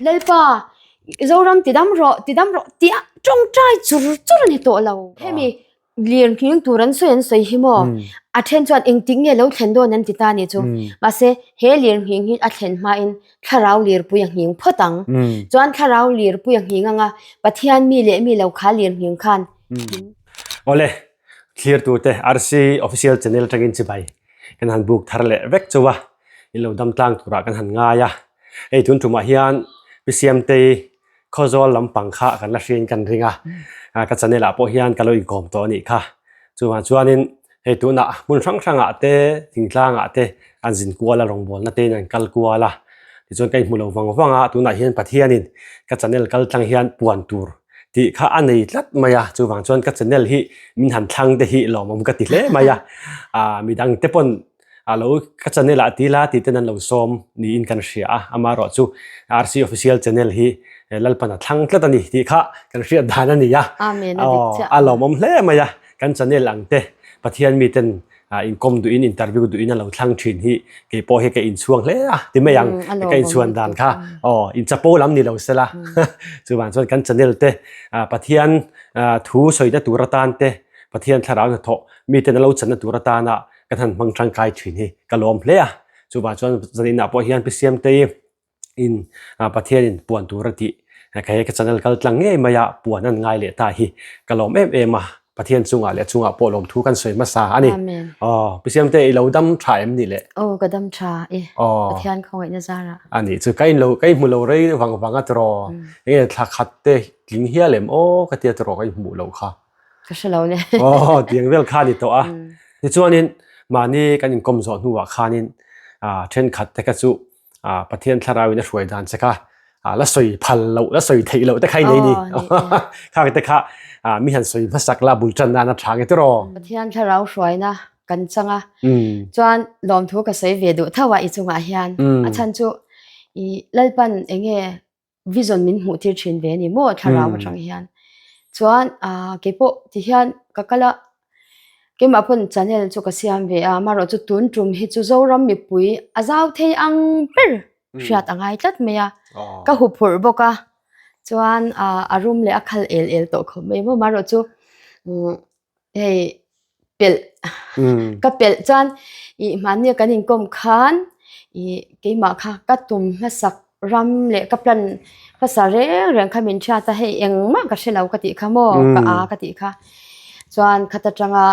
Lalpa Zoram tidam rawh tidam rawh tih a tawngtai chur chur a ni tawh lo. Hemi lir nghing tur an sawi an sawi hi maw a then chuan engtik nge lo thlen dawn an ti ta ni chu. Mahse he lir nghing hi a thlen hmain thlarau lirpui a nghing phawt ang. Chuan thlarau lirpui a nghing anga Pathian mi leh mi lo kha lir nghing khan. Awle, thlirtute RC Official Channel atangin chibai kan han buk thar leh vek chu a, in lo dam tlang turah kan han ngai a. Hei tun tumah hian Pi Siamtei Khawzawl lampang kha kan la hriain kan ring a, ka channel ah pawh hian ka lo inkawm tawh a nih kha. Chuvang chuanin hei tunah hmun hrang hrangah te thingtlangah te an zin kual a rawngbawlna tein an kal kual a, tichuan ka inhmu lo vang vang a, tunah hian Pathianin ka channel kal tlang hian puan tur tih kha a nei tlat mai a, chuvang chuan ka channel hi min han thlang te hi lawmawm ka ti hle mai a, ah midang te pawn a lo ka channel ah ti la tih ten an lo sawm niin kan hria a, amaherawh chu RC official channel hi Lalpan a thlang tlat a ni tih kha kan hriat dan a ni a, a lawmawm hle mai a, kan channel ang te Pathian miten inkawm duhin interview duhin a lo thlang thin hi kei pawh hi ka inchhuang hle a ti mai ang ka inchhuan dan kha aw inchapo lam ni lo sela chuvang chuan kan channel te Pathian thu sawina tur atan te Pathian thlarau hnathawh miten a lo channa tur atana kan han hmang tangkai thin hi ka lawm hle a, chuvang chuan zaninah pawh hian Pi Siamtei in Pathianin puan tur a tih ka he ka channel kal tlang ngei mai a puan an ngai leh ta hi ka lawm em em a, Pathian chungah leh chungah pawh lawmthu kan sawi hmasa a ni. Aw Pi Siamtei i lo dam tha em ni le? Aw ka dam tha e, Pathian khawngaihna zarah. A nih chu ka inlo ka inhmu lo rei vang vang a tiraw, enge thla khat te tling hial em aw ka tia tiraw ka inhmuh loh kha. Ka hre lo le. Aw, tiang vel kha a ni tawh a. Tichuanin, mahni kan inkawm zawh hnuah khanin thenkhat te kha chu Pathian thlarauin a hruai dan che kha la sawi phal loh, la sawi theih loh te kha i nei ni. Khang te kha mi han sawi hmasak la bul tan nan a tha nge tiraw? Pathian thlarau hruaina kan chang a, chuan lawmthu ka sawi ve duh tho a i chungah hian. A chhan chu i Lalpan enge vision min hmuh tir thin ve a ni maw thlarau atang hian chuan ah keipawh ti hian ka kal a keimah pawn channel chu ka siam ve a amaherawh chu tun tum hi chu Zoram mipui a zau thei ang ber hriat a ngai tlat mai a ka huphurh bawk a chuan ah a rum leh a khal el el tawh khawp mai maw amaherawh chu umm hei pelh ka pelh chuan ih mahni kan inkawm khan ih keimah kha ka tum hmasak ram leh ka plan hmasa reng reng kha min hriat a hei engmah ka hrelo ka tih kha maw ka a ka tih kha chuan khat atanga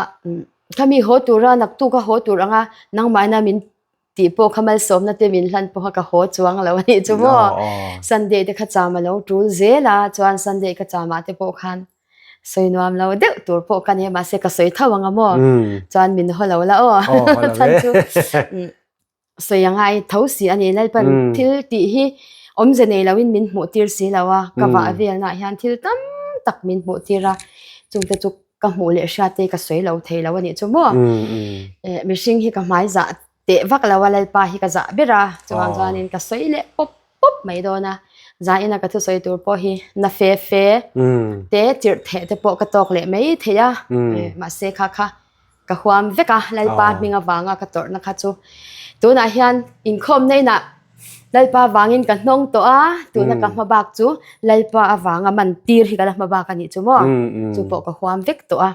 khami haw tura naktuk a haw tur anga nangmahna min tih pawh kha malsawmna te min hlan pawh kha ka haw chuang lo a nih chu maw. Sunday te kha cham a lo tul zel a, chuan Sunday ka chamah te pawh khan sawi nuam lo deuh tur pawh ka nia mahse ka sawi tho ang a maw. Chuan min haw lo la aw. Chhan chu sawi a ngai tho si a ni. Lalpan thil tih hi awmze nei loin min hmuh tir si lo a, ka vah velnaah hian thil tam tak min hmuh tir a, chungte chu ka hmuh leh hriat te ka sawi lo thei lo a nih chu maw. Mihring hi ka hmai zah teh vak lo a Lalpa hi ka zah ber a, chuvang chuanin ka sawi leh pawp pawp mai dawn a, zaina ka thusawi tur pawh hi na fe fe te tirh theh te pawh ka tawk leh mai thei a, mahse kha kha ka huam vek a, Lalpa hming avanga ka tawrhna kha chu tunah hian inkhawmna inah Lalpa vangin ka hnawng tawh a, tuna ka hma bak chu Lalpa avanga man tir hi ka la hma bak a nih chu maw? Chu pawh ka huam vek tawh a,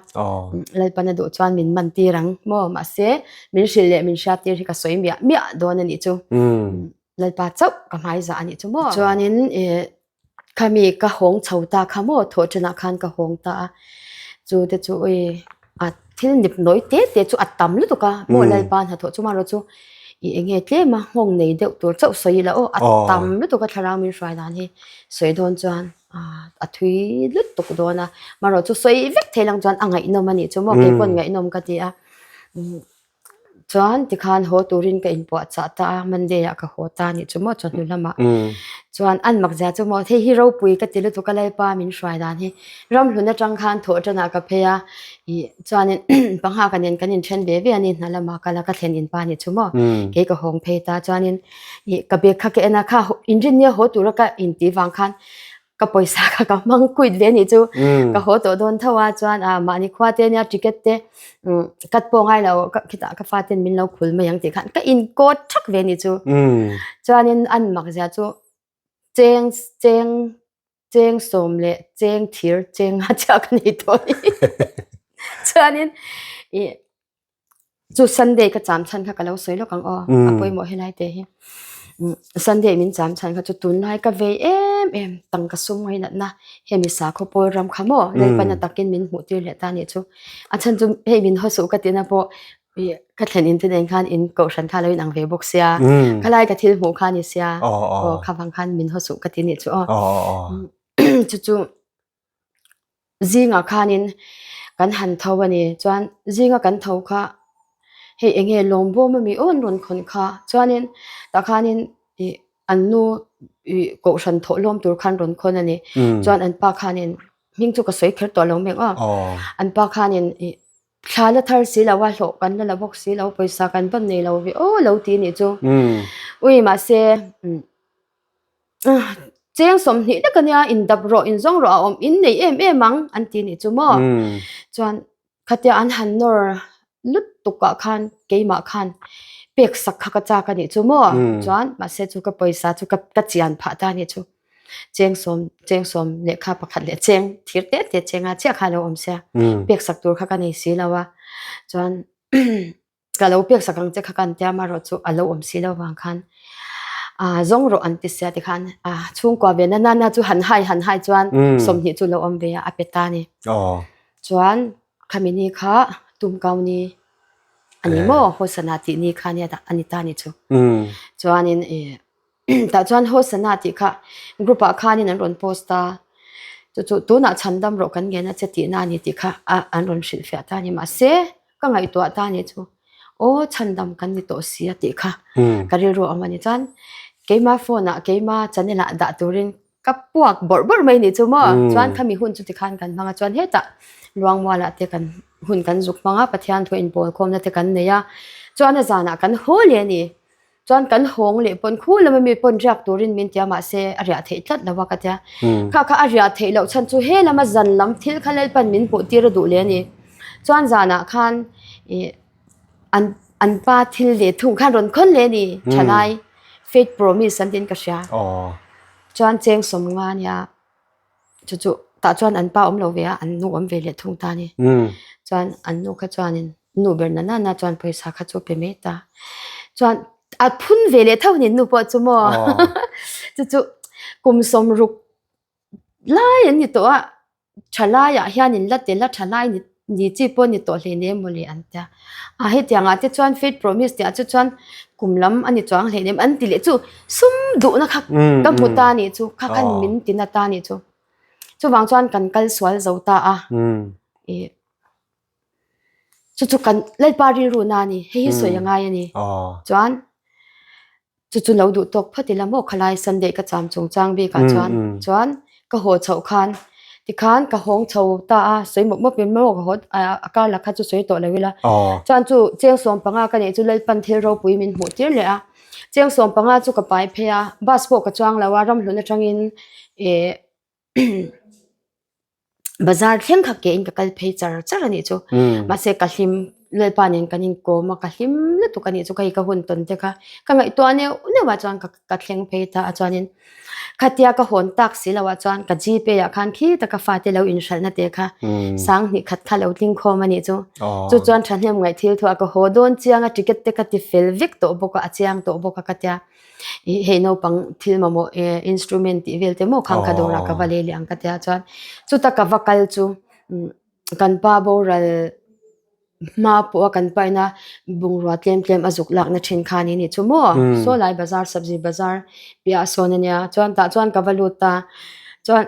Lalpana duh chuan min man tir ang maw? Mahse, min hrilh leh min hriat tir hi ka sawi miah miah dawn a nih chu. Lalpa chauh ka hmaizah a nih chu maw? Chuanin Khami ka hawng chho ta kha maw thawh thenah khan ka hawng ta a, chu te chu ui a thil nip nawi te te chu a tam lutuk a, maw Lalpa hnathawh chu marawh chu i eng nge tlem a nghawng nei deuh tur chauh sawi ila aw a tam lutuk a thlarau min hruai dan hi sawi dawn chuan a thui lutuk dawn a, marawh chu sawi vek thei lang chuan a ngaihnawm a nih chu maw keipawn ngaihnawm ka ti a. Chuan tikhan haw turin ka inpuahchah ta a, Monday ah ka haw ta anih chu maw chawhnu lamah. Chuan an mak zia chu maw hei hi ropui ka ti lutuk a Lalpa min hruai dan hi. Ramhlun atang khan thawh tanah ka phei a, ih chuanin Panghaka nen kan inthen ve ve a ni hna lamah kal a ka thlen inpa anih chu maw. Kei ka hawng phei ta chuanin ih ka bag kha ka en a kha inrinnia haw tura ka intih vang khan ka pawisa kha ka hmang quit ve anih chu ka haw tawh dawn tho a chuan ah mahni khua te ania ticket te cut pawh ngai lo khitah ka fa ten min lo khul mai ang tih khan ka in coat thak ve anih chu chuanin an mak zia chu. Cheng cheng cheng sawm leh cheng thir cheng nga chiah ka nei tawh a ni. Chuanin ih chu Sunday ka cham chhan kha ka lo sawi lawk ang aw a pawimawh helai te hi. Sunday min cham chhan kha chu tunlai ka vei em em tangka sum ngainatna hemi sakhaw pawl ram kha maw Lalpana takin min hmuh tir leh ta anih chu. A chhan chu hei min haw suh ka tihna pawh ih ka thlen in te nen khan in kohhran kha lo inang ve bawk sia khalai ka thil hmuh kha a ni sia aw kha vang khan min haw suh ka ti anih chu aw. Chu chu Zingah khanin kan han tho a ni. Chuan zinga kan tho kha hei eng nge lawmbawm ami aw an rawn khawn kha. Chuanin tah khanin ih an nu ih kohhran thawh hlawm tur khan rawn khawn a ni. Chuan an pa khanin hming chu ka sawi kher tawh lo mek aw. An pa khanin ih thla la thar si lo a hlawh kan la la bawk si lo pawisa kan vawn nei lo ve aw lo ti nih chu. Ui mahse umm. Cheng 20 lek ania indap rawh inzawng rawh a awm in nei em em ang an ti nih chu maw. Chuan khatia an han nawr lut tukah khan keimah khan pek sak kha ka chak a nih chu maw. Chuan mahse chu ka pawisa chu ka ka chian phah ta nih chu. Cheng sawm cheng sawm lehkha pakhat leh cheng thir te te chenga chiah kha a lo awm sia. Pek sak tur kha ka nei si lo a. Chuan Ka lo pek sak ang che kha kan tia amaherawh chu a lo awm si lo vang khan ah zawng rawh an ti sia tikhan ah chhungkua ve na na chu han hai han hai chuan 20 chu lo awm ve a a pe ta a ni. Chuan khami ni kha tumkau ni a ni maw Hosana tih ni kha nia a ni ta a ni chu. Chuanin ih Tah chuan Hosana tih kha group ah khanin an rawn post a, chu chu tunah chhandam rawh kan ngen a che tihna a ni tih kha a an rawn hrilhfiah ta a ni. Mahse ka ngaihtuah ta a ni chu aw chhandam kan ni tawh si a tih kha ka rilru a awm a ni. Chuan keima phone ah keima channel ah dah turin ka puak bawrh bawrh mai ni chu maw. Chuan khami hun chu tikhan kan hmang a, chuan hetah Luangmualah te kan hun kan zuk hmang a, Pathian thu inpawlkhawmna te kan nei a, chuan a zanah kan haw leh a ni. Chuan kan hawng leh pawn khu lama mi pawn riak turin min tia mahse a riah theih tlat lo a ka tia. Kha kha a riah theih loh chhan chu he lama zan lam thil kha Lalpan min hmuh tir a duh leh a ni. Chuan zanah khan ih an an pa thil leh thung khan rawn khawn leh a ni thalai faith promise an tiin ka hria. Chuan cheng 50 ania. Chu chu tah chuan an pa awm lo ve a, an nu awm ve leh thung ta a ni. Chuan an nu kha chuanin nu ber na nana chuan pawisa kha chu pe mai ta. Chuan a phun ve leh tho ni nu pawh chu maw. Chu chu kum 60 lai an ni tawh a, thalaiah hian in la tel a, thalai ni Ni chi pawh ni tawh hleinem mawle an tia. A hetiangah te chuan faith promise tihah chu chuan kum lam a ni chuang hleinem an ti leh chu sum duhna kha ka hmu ta nih chu kha khan min ti na ta nih chu. Chuvang chuan kan kal sual zo ta a. Ih chu chu kan Lalpa rilru na a ni hei hi sawi a ngai a ni. Chuan Chu chu lo duh tawk phawt ila maw khalai Sunday ka cham chungchang bikah chuan chuan ka haw chhoh khan tikhan ka hawng chho ta a sawi mawp mawp in maw ka haw a kar la kha chu sawi tawh lo ila chuan chu cheng 15 ka neih chu Lalpan thil ropui min hmuh tir leh a cheng 15 chu ka pai phei a bus pawh ka chuang lo a ramhlun atangin ih Bazar thleng kha ke in ka kal phei char char a nih chu. Mahse ka hlim Lalpa nen kan inkawm a, ka hlim lutuk a nih chu hei ka hun tawn te kha ka ngaihtuah neuh neuh ah chuan ka ka thleng phei ta a chuanin khatia ka hawn tak si loh ah chuan ka gpay ah khan khi taka fate lo inhralhna te kha 2000 khat kha lo tling khawm a nih chu. Chu chuan thahnem ngaih thil thu ah ka haw dawn chiang a ticket te ka ti fel vek tawh bawk a, a chiang tawh bawk a ka tia. Ih hei naupang thil mamawh eh instrument tih vel te maw khang kha dawrah ka va lei leh ang ka tia chuan chuta ka va kal chu kan pa boral hma pawha kan pa ina bungrua tlem tlem a zuk lakna thin kha ni nih chu maw saw lai bazar sabzi bazar piah a sawn ania chuan tah chuan ka va lut ta chuan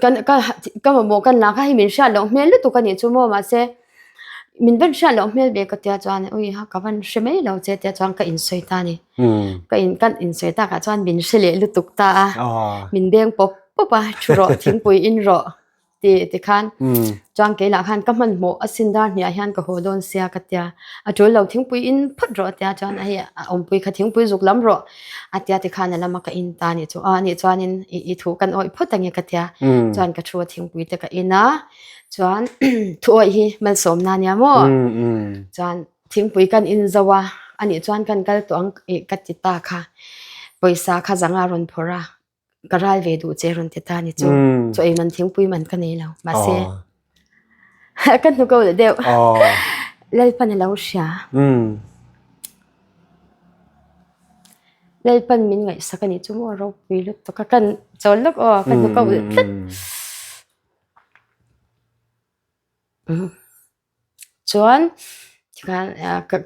kan ka ka mamawh kan lah kha hei min hriat loh hmel lutuk a nih chu maw mahse. Min van hriat loh hmel ve ka tia chuan ui ha ka van hre mai lo che tia chuan ka insawi ta a ni. Ka in kan insawi takah chuan min hre leh lutuk ta a. Min beng pawp pawp a thu rawh thingpui in rawh ti tikhan chuan keilah khan ka hmanhmawh a sin dar hniah hian ka haw dawn sia ka tia. A tul lo thingpui in phawt rawh a tia chuan hei a awmpui kha thingpui zuk lam rawh a tia tikhan a lama ka in ta a nih chu. A nih chuanin i thu kan awih phawt ange ka tia. Chuan ka thu a thingpui te ka in a. Chuan thuawih hi malsawmna ania maw? Chuan thingpui kan in zo a, anih chuan kan kal tawh ang ih ka ti ta kha. Pawisa kha zanga rawn phawrh a. Ka ral ve duh che rawn ti ta ni chu. Chaw ei man thingpui man ka nei lo. Mahse ka hnu ko leh deuh. Lalpan a lo hria. Lalpan min ngaihsak a nih chu maw ropui lutuk a kan chawl lawk aw ka hnu ko leh tlat. Chuan tikhan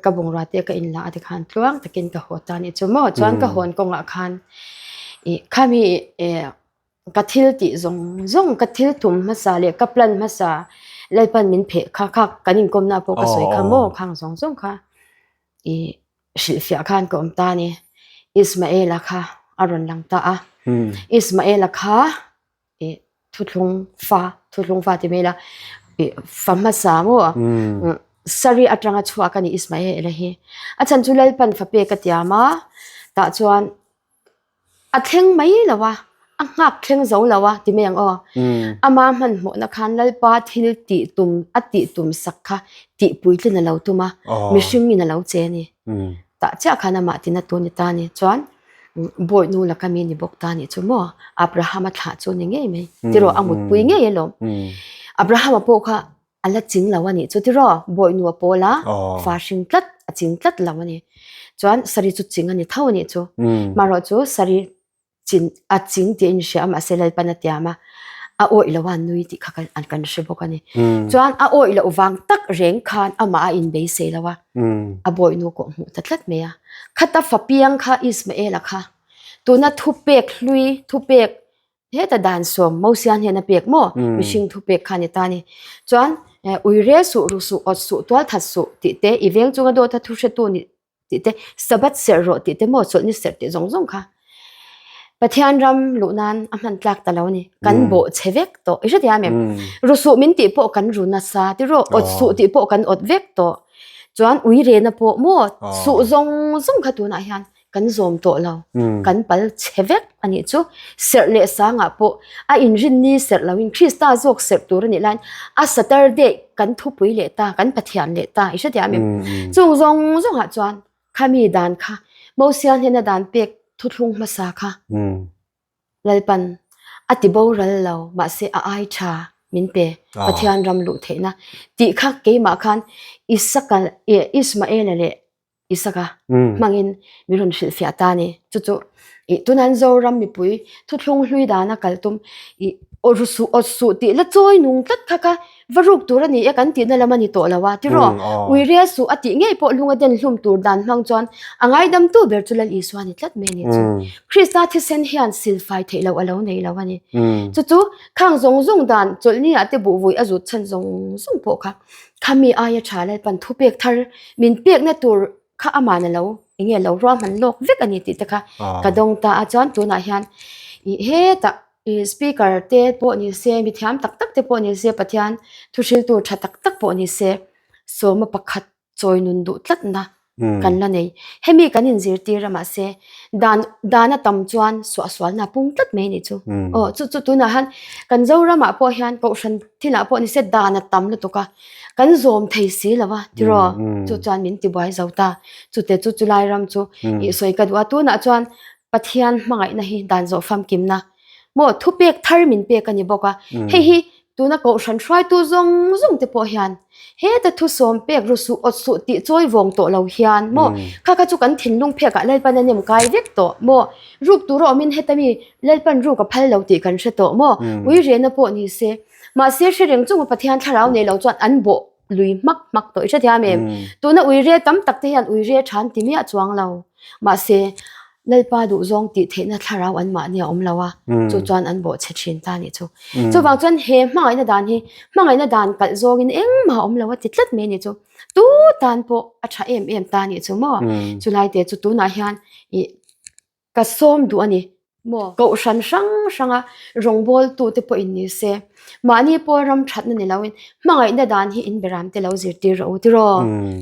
ka bungrua te ka inla a tikhan tluang takin ka haw ta a nih chu maw chuan ka hawn kawngah khan ih khami eh ka thil tih zawng zawng ka thil tum hmasa leh ka plan hmasa Lalpan min pheh kha kha kan inkawmna pawh ka sawi kha maw khang zawng zawng kha ih hrilhfiah khan ka awm ta a ni Ismaela kha a rawn lang ta a Ismaela kha. ih thuthlung fa thuthlung fa ti mai ila ih fa hmasa maw sari atanga chhuak a ni Ismael a hi a chhan chu Lalpan fa pek a tiam a tah chuan a thleng mai lo a a nghak thleng zo lo a ti mai ang aw ama hmanhmawhna khan Lalpa thil tih tum a tih tum sak kha tih puitlin a lo tum a mihring in a lo che a ni tah chiah khan amah tina tu ni ta a ni chuan. Bawihnu laka mi ni bawk ta nih chu maw? Abrahama thlah chu ni ngei mai. Tiraw a mutpui ngei alawm. Abrahama pawh kha a la ching lo a nih chu tiraw? Bawihnu a pawl a, fa hring tlat, a ching tlat lo a ni. Chuan Sari chu ching a ni tho a nih chu. Marawh chu Sari chin a ching tih a inhria a mahse Lalpan a tiam a, a awih lo a nui tih kha kan hre bawk a ni. Chuan a awih loh vang tak reng khan amah a inbeisei lo a. A bawihnu kawh hmuh ta tlat mai a. Khata fa piang kha Ismaela kha tuna thupek hlui thupek heta dan sawm Mosian hian a pek maw mihring thupek kha ni ta ni. Chuan ui rel suh ru suh awt suh tual that suh tih te i veng chunga dawt a thu hretu ni tih te Sabbath serh rawh tih te maw chawlhni serh tih zawng zawng kha Pathian ram luh nan a hman tlak ta lo a ni. Kan bawh chhe vek tawh. I hrethiam em? Ru suh min tih pawh kan ru nasa tiraw? Awt suh tih pawh kan awt vek tawh. Chuan ui rena pawh maw suh zawng zawng kha tunah hian kan zawm tawh lo. Kan pal chhe vek a nih chu. Serh leh sangah pawh a inrinni serh loin Krista zawk serh tur a nih laiin a Saturday kan thupui leh ta, kan Pathian leh ta. I hrethiam em? Chung zawng zawngah chuan Khami dan kha Mosia hnena dan pek thuthlung hmasa kha Lalpan a ti boral lo mahse a ai tha min pe Pathian ram luh theihna tih kha keimah khan Isaka Ismaela leh Isaka hmangin min rawn hrilhfiah ta a ni. Chu chu ih tunah Zoram mipui thuthlung hlui dana kal tum ih aw ru suh aw suh tih la chawi nung tlat kha kha Va ruk tur a ni e kan tihna lam a ni tawh lo a, tiraw? Ui rial suh a tih ngei pawh lunga den hlum tur dan hmang chuan a ngaidamtu ber chu Lal Isua a ni tlat mai a ni chu. Krista thisen hian silfai theih loh a lo nei lo a ni. Chu chu khang zawng zawng dan chawlhni ah te buhvui a zut chhan zawng zawng pawh kha khami aia tha Lalpan thupek thar min pekna tur kha aman a lo enge lo ruahman lawk vek a ni tih te kha ka dawng ta a chuan tunah hian ih hetah Ih speaker te pawh ni se mi thiam tak tak te pawh ni se Pathian thu hriltu tha tak tak pawh ni se sawma pakhat chawi nun duh tlatna kan la nei. Hemi kan inzirtir a mahse dan dan a tam chuan suahsualna a pung tlat mai a nih chu. Aw chu chu tunah hian kan Zoramah pawh hian Kohhran thilah pawh ni se dan a tam lutuk a kan zawm thei si lo a tiraw chu chuan min tibuai zo ta. Chute chu chulai ram chu ih sawi ka duh a tunah chuan Pathian hmangaihna hi dan zawh famkimna maw thupek thar min pek a ni bawk a. Hei hi tuna kohhran hruaitu zawng zawng te pawh hian heta thusawm pek ru suh awt suh tih chawi vawng tawh lo hian maw kha kha chu kan thinlung phekah Lalpan a nem kai vek tawh maw ruk tura awmin heta mi Lalpan ruk a phal lo tih kan hre tawh maw ui rena pawh ni se mahse hre reng chunga Pathian thlarau nei lo chuan an bawh lui hmak hmak tawh i hrethiam em? Tuna uire tam tak te hian uire tha an ti miah chuang lo. Mahse, Lalpa duhzawng tih theihna thlarau an mahni a awm lo a, chu chuan an bawhchhe thin ta nih chu. Chuvang chuan he hmangaihna dan hi hmangaihna dan kalh zawngin engmah a awm lo a ti tlat mai nih chu. Tu tan pawh a tha em em ta nih chu maw? Chulai te chu tunah hian ih Ka sawm duh a ni. Maw? Kohhran hrang hranga rawngbawltute pawhin ni se, mahni pawl ram thatna ni loin hmangaihna dan hi in beramte lo zirtir rawh u tiraw?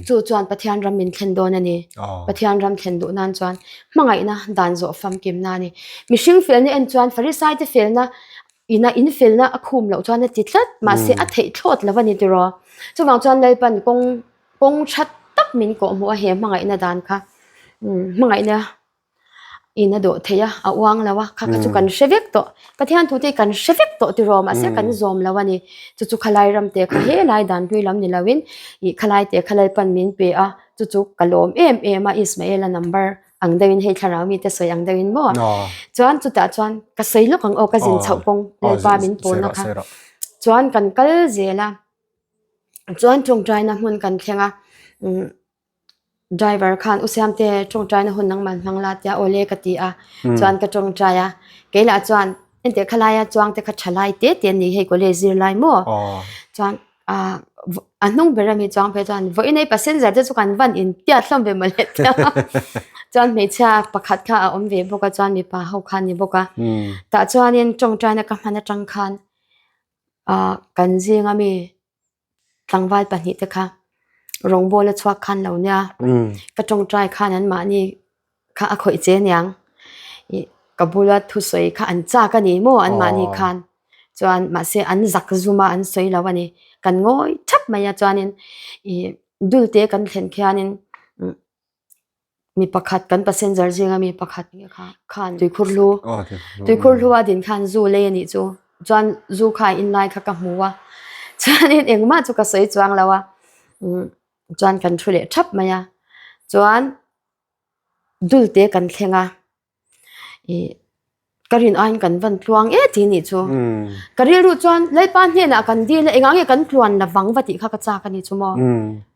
Chu chuan Pathian ram min thlen dawn a ni. Pathian ram thlen duh nan chuan hmangaihna dan zawh famkimna a ni. Mihring felna en chuan Farisaite felna ina in felna a khum loh chuan a ti tlat, mahse a theih thlawt lo a ni tiraw? Chuvang chuan Lalpan kawng kawng tha tak min kawhhmuh a he hmangaihna dan kha. Hmangaihna. In a dawh thei a, a uang lo a, kha kha chu kan hre vek tawh. Pathian thu te hi kan hre vek tawh tiraw mahse kan zawm lo a ni. Chu chu khalai ram te kha helai dan hlui lam ni loin ih khalai te kha Lalpan min pe a, chu chu ka lawm em em a Ismaela number ang deuhin hei thlarau mite sawi ang deuhin maw. Chuan chutah chuan ka sawi lawk ang aw ka zin chhoh pawng Lalpa min pawlna kha. Chuan kan kal zel a, chuan tawngtaina hmun kan thleng a umm. Driver khan u Siamte tawngtaina hun nangman hmang la tia awle ka ti a, chuan ka tawngtai a, kei lah chuan enteh khalaia chuang te kha tha lai te te an ni hei college zir lai maw chuan ah a hnung ber ami chuang phei chuan vawiin hei passenger te chu kan van in tiat hlawm ve mawle tia chuan hmeichhia pakhat kha a awm ve bawk a chuan mipa ho kha a ni bawk a tah chuanin tawngtaina ka hman atang khan ah kan zing ami. Tlangval pahnihte kha rawngbawl a chhuak khan lo nia, ka tawngtai khan an mahni kha a khawih che aniang, ih ka bula thusawi kha an chak a ni maw an mahni khan, chuan mahse an zak zum a an sawi lo a ni, kan ngawi thap mai a chuanin ih dulte kan thlen khianin. Mi pakhat kan passenger zinga mi pakhat khan tuikhur hlu tuikhur hlu a din khan zu lei a nih chu chuan zu kha a in lai kha ka hmu a chuanin engmah chu ka sawi chuang lo a chuan kan thu leh thap mai a chuan dulte kan thleng a. Ih ka rin aiin kan van tluang e tih nih chu. Ka rilru chuan Lalpa hnenah kan dil a engah nge kan tluan la vang va tih kha ka chak a ni chu maw.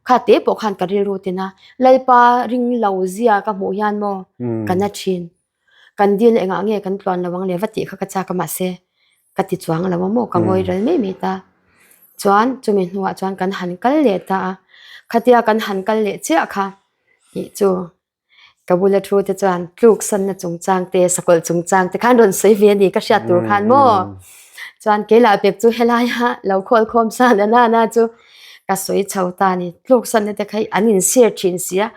Kha te pawh khan ka rilru tin a Lalpa ring lo zia ka hmuh hian maw ka na thin. Kan dil a engah nge kan tluan lo ang le va tih kha ka chak a mahse ka ti chuang lo a maw ka ngawi ral mai mai ta. Chuan chumi hnuah chuan kan han kal leh ta a khatia kan han kal leh chiah kha ih chu. Ka bula thu te chuan tluk sanna chungchang te, sakawlh chungchang te khan rawn sawi ve a ni ka hriat tur khan maw. Chuan keilah pek chu helaia lo khawl khawm sa na na na chu ka sawi chho ta a ni. Tluk sanna te kha hi an insir thin si a,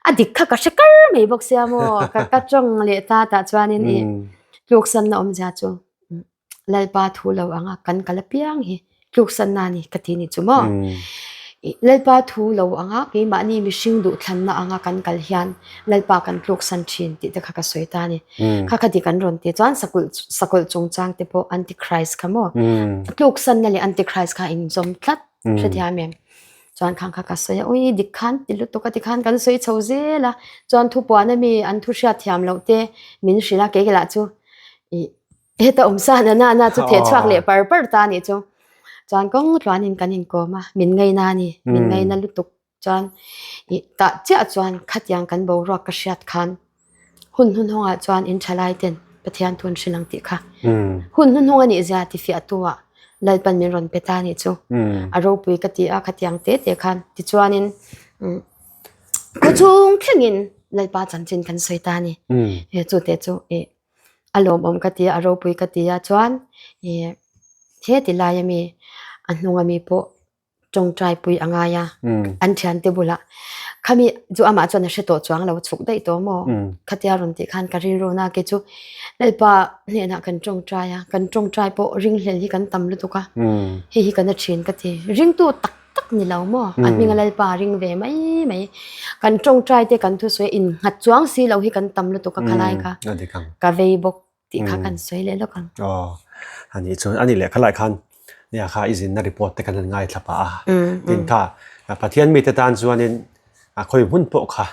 a dik kha ka hre kar mai bawk sia maw. Ka ka tawng leh ta tah chuanin ih tluk sanna awmzia chu. Lalpa thu lo anga kan kal apiang hi tluksanna a ni ka ti ni chu maw. Lalpa thu lo anga keimahni mihring duhthlanna anga kan kal hian Lalpa kan tluksan thin tih te kha ka sawi ta a ni. Kha kha dik an rawn ti chuan sakawlh sakawlh chungchang te pawh antichrist kha maw. Tluksanna leh antichrist kha a inzawm tlat hrethiam em. Chuan khang kha ka sawi a ui dik khan ti lutuk a tikhan kan sawi chho zel a chuan thupuan ami an thu hriat thiam loh te min hrilh a kei lah chu ih Heta awm sa na na na chu theh chhuak leh par par ta nih chu. Chuan kawng tluanin kan inkawm a, min ngaina a ni, min ngaina lutuk chuan ih tah chiah chuan khatiang kan boruak ka hriat khan hun hnuhnungah chuan in tha lai ten Pathian thu an hrilh ang tih kha. Hun hnuhnung a nih zia ti fiah tu ah Lalpan min rawn pe ta nih chu. A ropui ka ti a khatiang te te khan tichuanin khawchhung thlengin Lalpa chanchin kan sawi ta a ni. Chu te chu ih A lawmawm ka ti a, a ropui ka ti a chuan ih he ti lai ami a hnung ami pawh tawngtai pui a ngai a an thiante bulah khami chu amah chuan a hre tawh chuang lo chhuk daih tawh maw khatia rawn tih khan ka rilru na ke chu Lalpa hnenah kan tawngtai a kan tawngtai pawh ringhlel hi kan tam lutuk a hei hi ka na thin ka ti ringtu tak tak ni lo maw a hminga Lalpa ring ve mai mai kan tawngtai te kan thusawi in nghat chuang si lo hi kan tam lutuk a khalai kha ka vei bawk tih kha kan sawi leh lawk ang. Aw ani chuan ani leh khalai khan nia kha i zinna report te kan han ngaithla pah a tin kha Pathian mite tan chuanin A khawi hmun pawh kha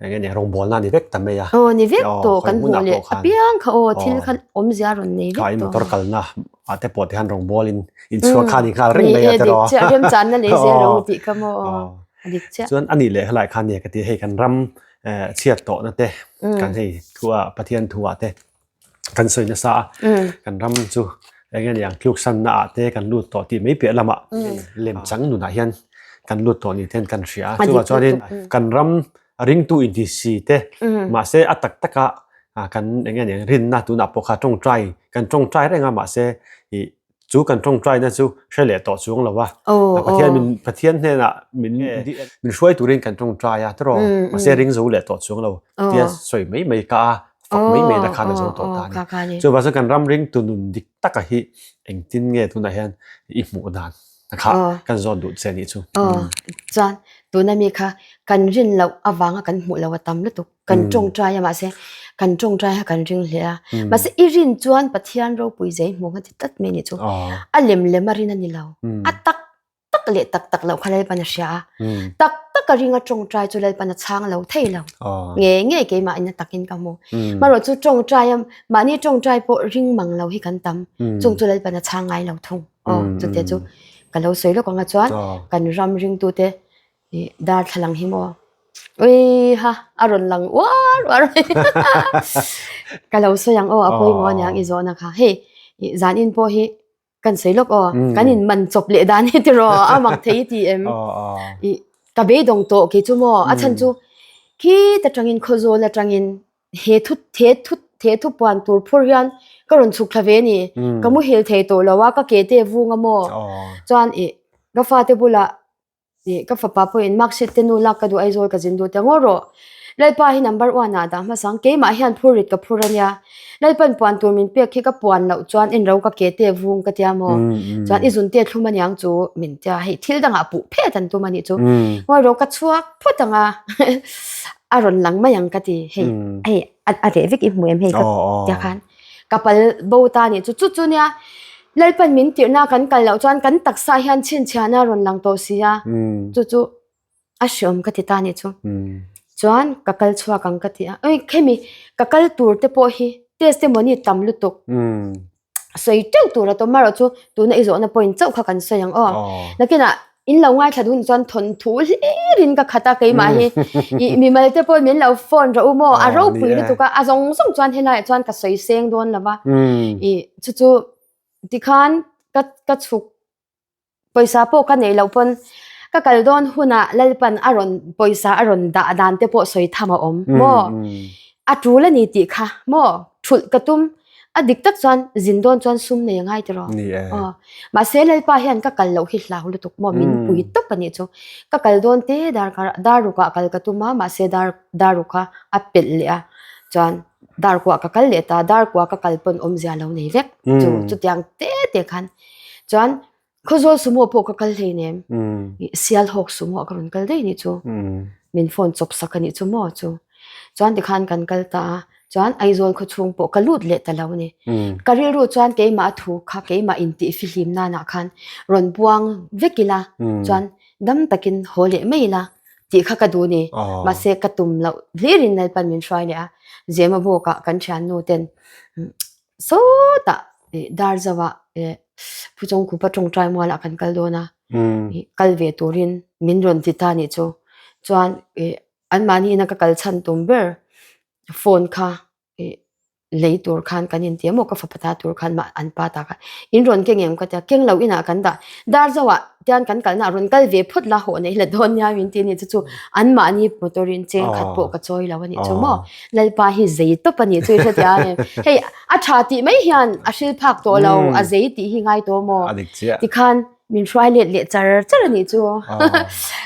eng nge rawngbawlna a ni vek ta mai a. Aw ni vek tawh kan hmuh leh apiang kha aw thil kha awmzia rawn nei vek tawh. Kha i motor kalna ah te pawh te hian rawngbawlin in chhuak kha a ni nghal reng mai a tiraw. Ni e dik chiah remchanna lei zel rawh u tih kha maw a dik chiah. Chuan a nih leh helai khan nia ka ti hei kan ram chhiat tawhna te kan hei thu ah Pathian thu ah te kan sawi nasa a, kan ram chu eng nge niang tluk sanna ah te kan lut tawh tih mai piah lamah lemchang nunah hian kan lut tawh ni ten kan hria a, chuvang chuanin kan ram ringtu inti si te mahse a tak taka kan eng nge niang rinna tunah pawh kha tawngtai kan tawngtai reng a mahse ih Chu kan tawngtaina chu hre leh tawh chuang lo a. Pathian min Pathian hnenah min min hruai turin kan tawngtai a tiraw. Mahse ring zo leh tawh chuang lo. Tia sawi mai mai ka a fak mai mai na khan a zo tawh ta a ni. Chuvang chuan kan ram ringtu nun dik taka hi engtin nge tunah hian i hmuh dan? Kha kan zawt duh che nih chu. Aw chuan tuna mi kha kan rin loh avanga kan hmuh loh a tam lutuk. Kan tawngtai a mahse kan tawngtai kha kan ring hle a. Mahse i rin chuan Pathian ropui zei hmuh kha ti tlat mai nih chu. A lem lem a rin a ni lo. A tak tak leh tak tak loh kha Lalpan a hria a. Tak tak a ring a tawngtai chu Lalpan a chhang lo thei lo. Nge nge keimah in a takin ka hmu. Marawh chu tawngtai a mahni tawngtai pawh ring mang lo hi kan tam. Chung chu Lalpan a chhang ngai lo thung. Aw chute chu ka lo sawi lawk ang a chuan kan ram ringtute ih darthlalang hi maw ui ha a rawn lang uar uar mai ka lo sawi ang aw a pawimawh aniang i zawhna kha hei ih zanin pawh hi kan sawi lawk aw kan in man chawp leh dan hi tiraw a mak thei i ti em ih ka beidawng tawh kei chu maw a chhan chu khit atangin khawzawl atangin he thu he thu he thu puan tur phur hian ka rawn chhuk thla ve a ni ka muhil thei tawh lo a ka ke te vung a maw chuan ih ka fate bulah ih ka fapa pawhin mark sheet te nu lak ka duh Aizawl ka zin duh ta ngawt rawh Lalpa hi number one ah dah hmasa ang keimah hian phur rit ka phur a nia Lalpan puan tur min pek hi ka puan loh chuan en ro ka ke te vung ka tia maw chuan i zun te thlum aniang chu min tia hei thil dangah puh phet an tum a nih chu ngawi ro ka chhuak phawt ang a a rawn lang mai ang ka ti hei hei a reh vek i hmu em hei ka tia khan ka pal bo ta nih chu chu chu nia Lalpan min tirhna kan kal loh chuan kan taksa hian chhinchhiahna a rawn lang tawh si a chu chu a hreawm ka ti ta nih chu chuan ka kal chhuak ang ka ti a oi khemi ka kal tur te pawh hi testimony tam lutuk sawi teuh tur a tawm erawh chu tuna i zawhna point chauh kha kan sawi ang aw nakinah in lo ngaithla duh chuan thawnthu hlirin ka khat a keimah hi ih mimal te pawh min lo phone rawh u maw a ropui lutuk a a zawng zawng chuan helaiah chuan ka sawi seng dawn lo va ih chu chu tikhan ka ka chhuk Pawisa pawh ka neih loh pawn ka kal dawn hunah Lalpan a rawn pawisa a rawn dah dan te pawh sawi tham a awm maw? A tul a ni tih kha maw? Thulh ka tum a dik tak chuan zin dawn chuan sum nei a ngai tiraw? Aw mahse Lalpa hian ka kal loh hi hlau lutuk maw? Min pui tawp a nih chu. Ka kal dawn te dar kar dar rukah kal ka tum a mahse dar dar ruk kha a pelh leh a chuan dar kuah ka kal leh ta dar kuah ka kal pawn awmzia lo nei vek chu chutiang te te khan Chuan Khawzawl sumo pawh ka kal hleinem. Sialhawk sumo ka rawn kal daih nih chu. Min phone chawp sak a nih chu maw chu. Chuan tikhan kan kal ta a, chuan Aizawl khawchhung pawh ka lut leh ta lo a ni. Ka rilru chuan keimah a thu kha keimah intih fihlim nanah khan rawn buang vek ila chuan dam takin haw leh mai ila tih kha ka duh ni. Mahse ka tum loh hlirin Lalpan min hruai leh a, Zemabawkah kan thiannu ten Sawtah Darzoah Phuchawngkhupa tawngtai mualah kan kal dawn a, kal ve turin min rawn ti ta nih chu. Chuan anmahni ina ka kal chhan tum ber phone kha lei tur khan kan inti a maw ka fapa ta tur khan mah an pa ta kha in rawn keng em ka tia keng lo inah kan dah. Darzoah tian kan kalna ah rawn kal ve phawt la hawh neih la dawn nia min ti a ni chu chu anmahni motor in cheng khat pawh ka chawi lo a nih chu maw. Lalpa hi zei tawp a nih chu i hretia a ni. Hei a tha tih mai hian a hril phak tawh lo a zei tih hi ngai tawh maw? A dik chiah. Tikhan min hruai let leh char char a nih chu.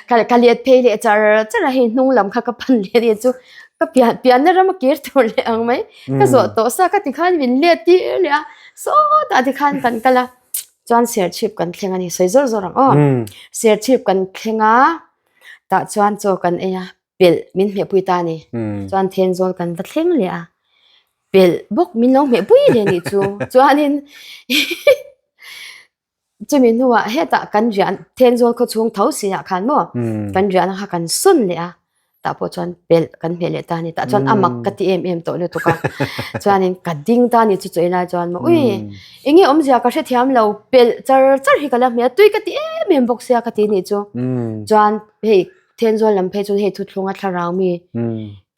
Ka ka let phei leh char char a hei hnung lam kha ka pan leh a nih chu. Ka pian pianna ram a kir tur leh ang mai. Ka zawh tawh sa ka tikhan min let tir leh a sawtah tikhan kan kal a chuan serchhip kan thleng a ni sawi zawr zawr ang aw. Serchhip kan thleng a tah chuan chaw kan ei a. pelh min hmehpui ta a ni. Chuan Thenzawl kan va thleng leh a, pelh bawk min lo hmehpui leh nih chu. Chuanin chumi hnuah hetah kan riah Thenzawl khaw chhung tho si ah khan maw kan riahna kha kan sawn leh a, tah pawh chuan pelh kan hmeh leh ta a ni. Tah chuan a mak ka ti em em tawh lutuk a. Chuanin ka ding ta a ni chu chawi lai chuan maw ui enge awmzia ka hrethiam lo pelh char char hi ka la hmeh a, tui ka ti em em bawk sia ka ti nih chu. Chuan hei Thenzawl lam phei chuan hei thuthlunga thlarau mi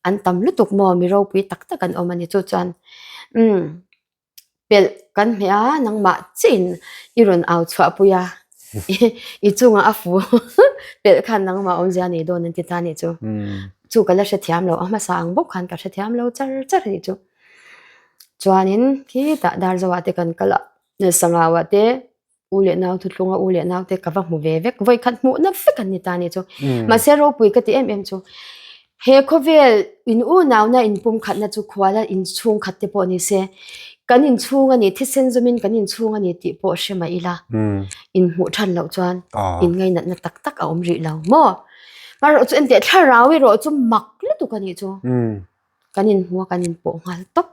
an tam lutuk maw mi ropui tak tak an awm a ni chu chuan umm pelh kan hmeh a nangmah chiah in i rawn au chhuah pui a i chungah a fu pelh khan nangmah awmzia nei dawn an ti ta nih chu chu ka la hrethiam lo a hmasa ang bawk khan ka hrethiam lo char char a nih chu chuanin khitah Darzoah te kan kal a Sangauah te. U leh nau thuthlunga u leh nau te ka va hmu ve vek vawi khat hmuh na vek an ni ta ni chu mahse ropui ka ti em em chu he khawvel in u nau na in pum khat na chu khuala in chhung khat te pawh ni se. Kan inchhung a ni, thisen zawmin kan inchhung a ni tih pawh hre mah ila, inhmuh than loh chuan inngainatna tak tak a awm rih lo maw? Hmarawh chu enteh thlarau erawh chu mak lutuk a nih chu. Kan inhmu a, kan inpawh nghal tawp.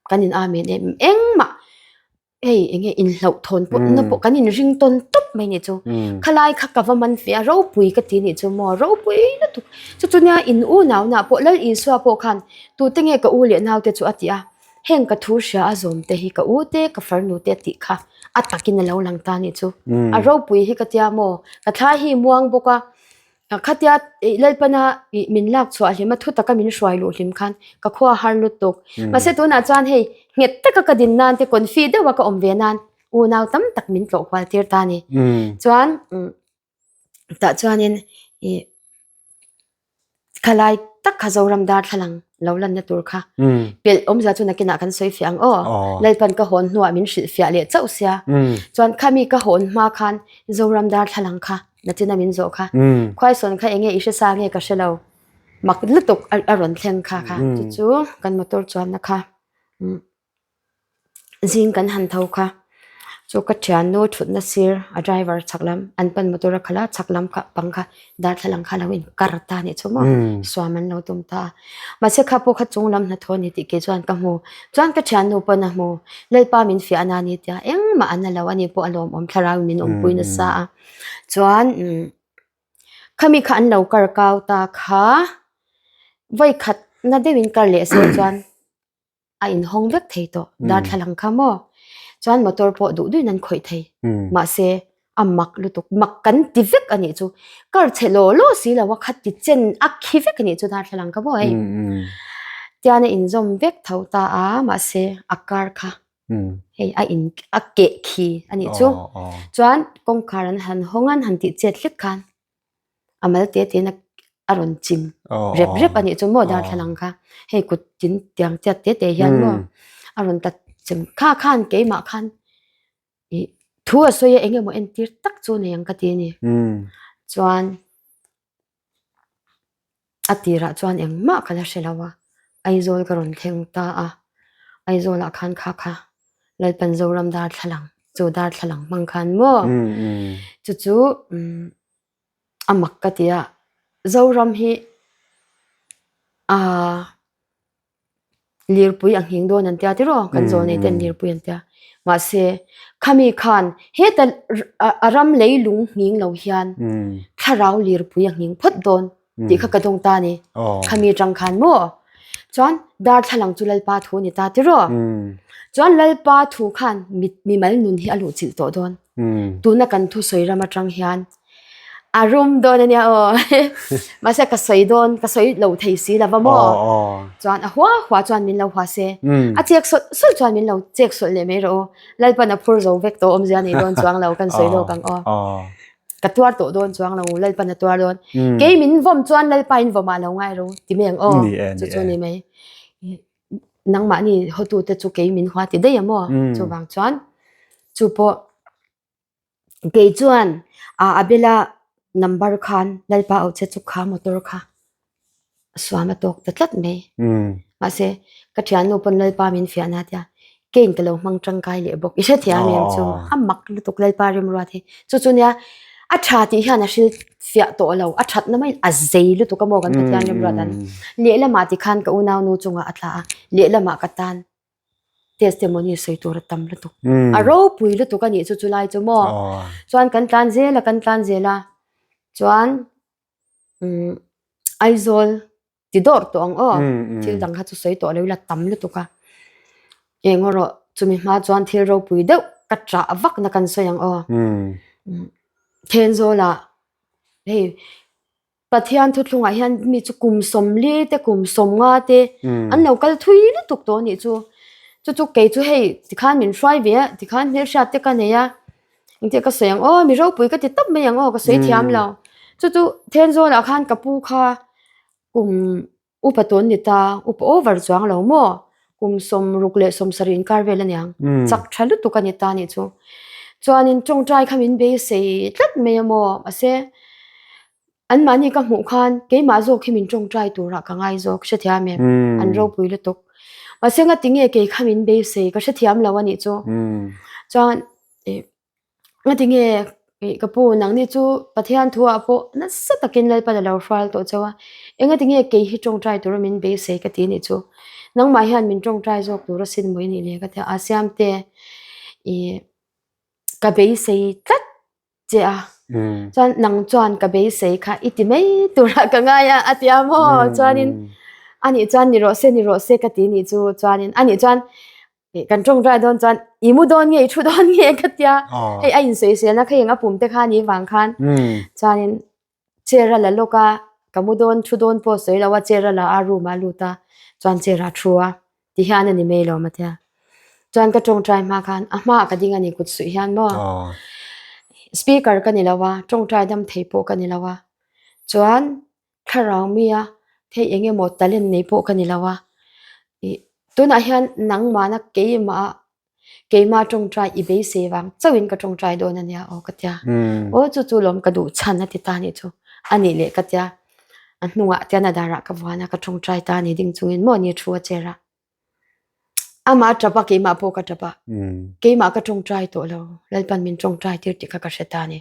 Kan in amen em engmah hei enge inhlauhthawn pawh na pawh kan inring tawn tawp mai nih chu. Khalai kha ka va man fe a, ropui ka ti nih chu maw, ropui lutuk. Chu chu nia in unauna pawh Lal Isua pawh khan tute nge ka u leh naute chu a ti a. Heng ka thu hria a zawm te hi ka u te ka farnu te tih kha a takin a lo lang ta nih chu. A ropui hi ka tia maw? Ka thla hi muang bawk a, khatia Lalpana min lak chhuah hlim a thu taka min hruai luh hlim khan ka khua har lutuk. Mahse tunah chuan hei nghet taka ka din nan te confi deuha ka awm ve nan unau tam tak min tlawh kual tir ta ni. Chuan Tah chuanin ih khalai tak kha Zoram darthlalang lo lanna tur kha pelh awmzia chu nakinah kan sawi fiah ang aw. Lalpan ka hawn hnuah min hrilh fiah leh chauh sia. Chuan khami ka hawn hma khan Zoram darthlalang kha nachina min zawh kha khuaisawn kha enge i hre sa nge ka hre lo mak lutuk a rawn thleng kha kha chu chu kan motor chuanna kha. Zing kan han tho kha chu ka thiannu thutna sir a driver chhak lam an pan motor a khalh a chhak lam kha pang kha darthlalang kha lo in kar ta anih chu maw suam an lo tum ta a mahse kha pawh kha chung lam hnathawh a ni tih kei chuan ka hmu chuan ka thiannu pawn a hmu Lalpa min fiah na a ni tia engmah an la lo ani pawh a lawmawm thlarau in min awmpui nasa a chuan umm khami kha an lo kar kau ta kha vawikhat na deuhin kar leh se chuan. a inhawng vek thei tawh darthlalang kha maw chuan motor pawh duh duhin an khawih thei mahse a mak lutuk mak kan ti vek a nih chu kar chhe law law si lo a kha ti chen a khi vek a nih chu darthlalang kha maw hei tian a inzawm vek tho ta a mahse a kar kha hei a in a keh khi a nih chu chuan kawngkhar an han hawng an han tih chet hlek khan. A mal te te in a rawn chim rep rep a nih chu maw darthlalang kha hei kut tin tiang chiat te te hian maw a rawn ta chim kha khan keimah khan ih thu a sawi a eng emaw entir tak chu nei ang ka ti a ni chuan a tirah chuan engmah ka la hre lo a Aizawl ka rawn thleng ta a Aizawlah khan kha kha Lalpan Zoram darthlalang chu darthlalang hmang khan maw chu chu a mak ka ti a Zoram hi aaa lirpui a nghing dawn an tia tiraw kan zawl nei ten lirpui an tia mahse khami khan heta a ram leilung nghing lo hian thlarau lirpui a nghing phawt dawn tih kha ka dawng ta a ni. Khami atang khan maw? Chuan darthlalang chu Lalpa thu a ni ta tiraw? Chuan Lalpa thu khan mimal nun hi a luhchilh tawh dawn. Tuna kan thusawi ram atang hian a rum dawn a nia aw. Mahse ka sawi dawn, ka sawi lo thei si lova maw? Chuan a hua hua chuan min lo hua se. A chek sawlh sawlh chuan min lo chek sawlh leh mai rawh u. Lalpan a phur zo vek tawh awmzia a nei dawn chuang lo kan sawi lawk ang aw. Ka tuar tawh dawn chuang lo, Lalpan a tuar dawn. Kei min vawm chuan Lalpa in vawmah lo ngai ro ti mai ang aw. Chu chu ni mai. Nangmahni hotute chu kei min hua ti daih a maw? Chuvang chuan chu pawh kei chuan a Abela number khan Lalpa auh che chu kha motor kha suam a tawk ta tlat mai. Mahse ka thiannu pawn Lalpa min fiah na tia kein ka lo hmang tangkai leh bawk. I hrethiam em chu a mak lutuk Lalpa rimruat hi. Chu chu nia a tha tih hian a hril fiah tawh lo a that na maiin a zei lutuk a maw kan Pathian rimruat an. Lehlamah tikhan ka unaunu chungah a tla a lehlamah ka tan testimony sawi tur a tam lutuk. A ropui lutuk a nih chu chulai chu maw. Chuan kan tlan zel a kan tlan zel a chuan umm Aizawl ti dawr tawh ang aw thil dang kha chu sawi tawh lo ila tam lutuk a eng erawh chumi hma chuan thil ropui deuh ka chah vak na kan sawi ang aw Thenzawlah hei Pathian thuthlungah hian mi chu kum sawmli te kum sawmnga te an lo kal thui lutuk tawh anih chu chu chu kei chu hei tikhan min hruai ve a tikhan hmelhriat te ka nei a. Engtia ka sawi ang aw mi ropui ka ti tawp mai ang aw ka sawi thiam lo. Chu chu Thenzawlah khan ka pu kha kum upa tawn ni ta upa over chuang lo maw kum sawmruk leh sawmsarih inkar vel a niang chak tha lutuk a ni ta nih chu. Chuanin tawngtai kha min beisei tlat mai a maw mahse Anmahni ka hmuh khan keimah zawk hi min tawngtai turah ka ngai zawk hrethiam em? An ropui lutuk. Mahse ngati nge kei kha min beisei ka hrethiam lo a nih chu. Chuan ih ngati nge ih ka pu nangni chu Pathian thu ah pawh nasa takin Lalpan a lo hrual tawh chauh a, engati nge kei hi tawngtai tura min beisei ka ti nih chu. Nangmah hian min tawngtai zawk tur asin maw i nih le ka ti a, a Siamte ih ka beisei tlat che a chuan nang chuan ka beisei kha i ti mai turah ka ngai a a ti a maw chuanin anih chuan ni rawh se ni rawh se ka ti nih chu chuanin anih chuan kan tawngtai dawn chuan i mu dawn nge i thu dawn nge ka tia hei a insawiselna kha eng a pum te kha ni vang khan chuanin chair a la lawk a ka mu dawn thu dawn pawh sawi lo a chair a la a room ah a lut a chuan chair ah a thu a ti hian a ni mai lo matia chuan ka tawngtai hma khan a hmaah ka ding a ni kut suih hian maw speaker ka ni lo a tawngtai dam thei pawh ka ni lo a chuan thlarau mi a hei eng emaw talent nei pawh ka ni lo a ih tunah hian nangmahna keimah ah keimah tawngtai i beisei vang chauhin ka tawngtai dawn a nia aw ka tia aw chu chu lawm ka duh chhan a ti ta nih chu a nih leh ka tia a hnungah tian a darah ka vuan a ka tawngtai ta a ni ding chungin maw ni thu a cher a amah a tap a keimah pawh ka tap a keimah ka tawngtai tawh lo Lalpan min tawngtai tir tih kha ka hre ta a ni.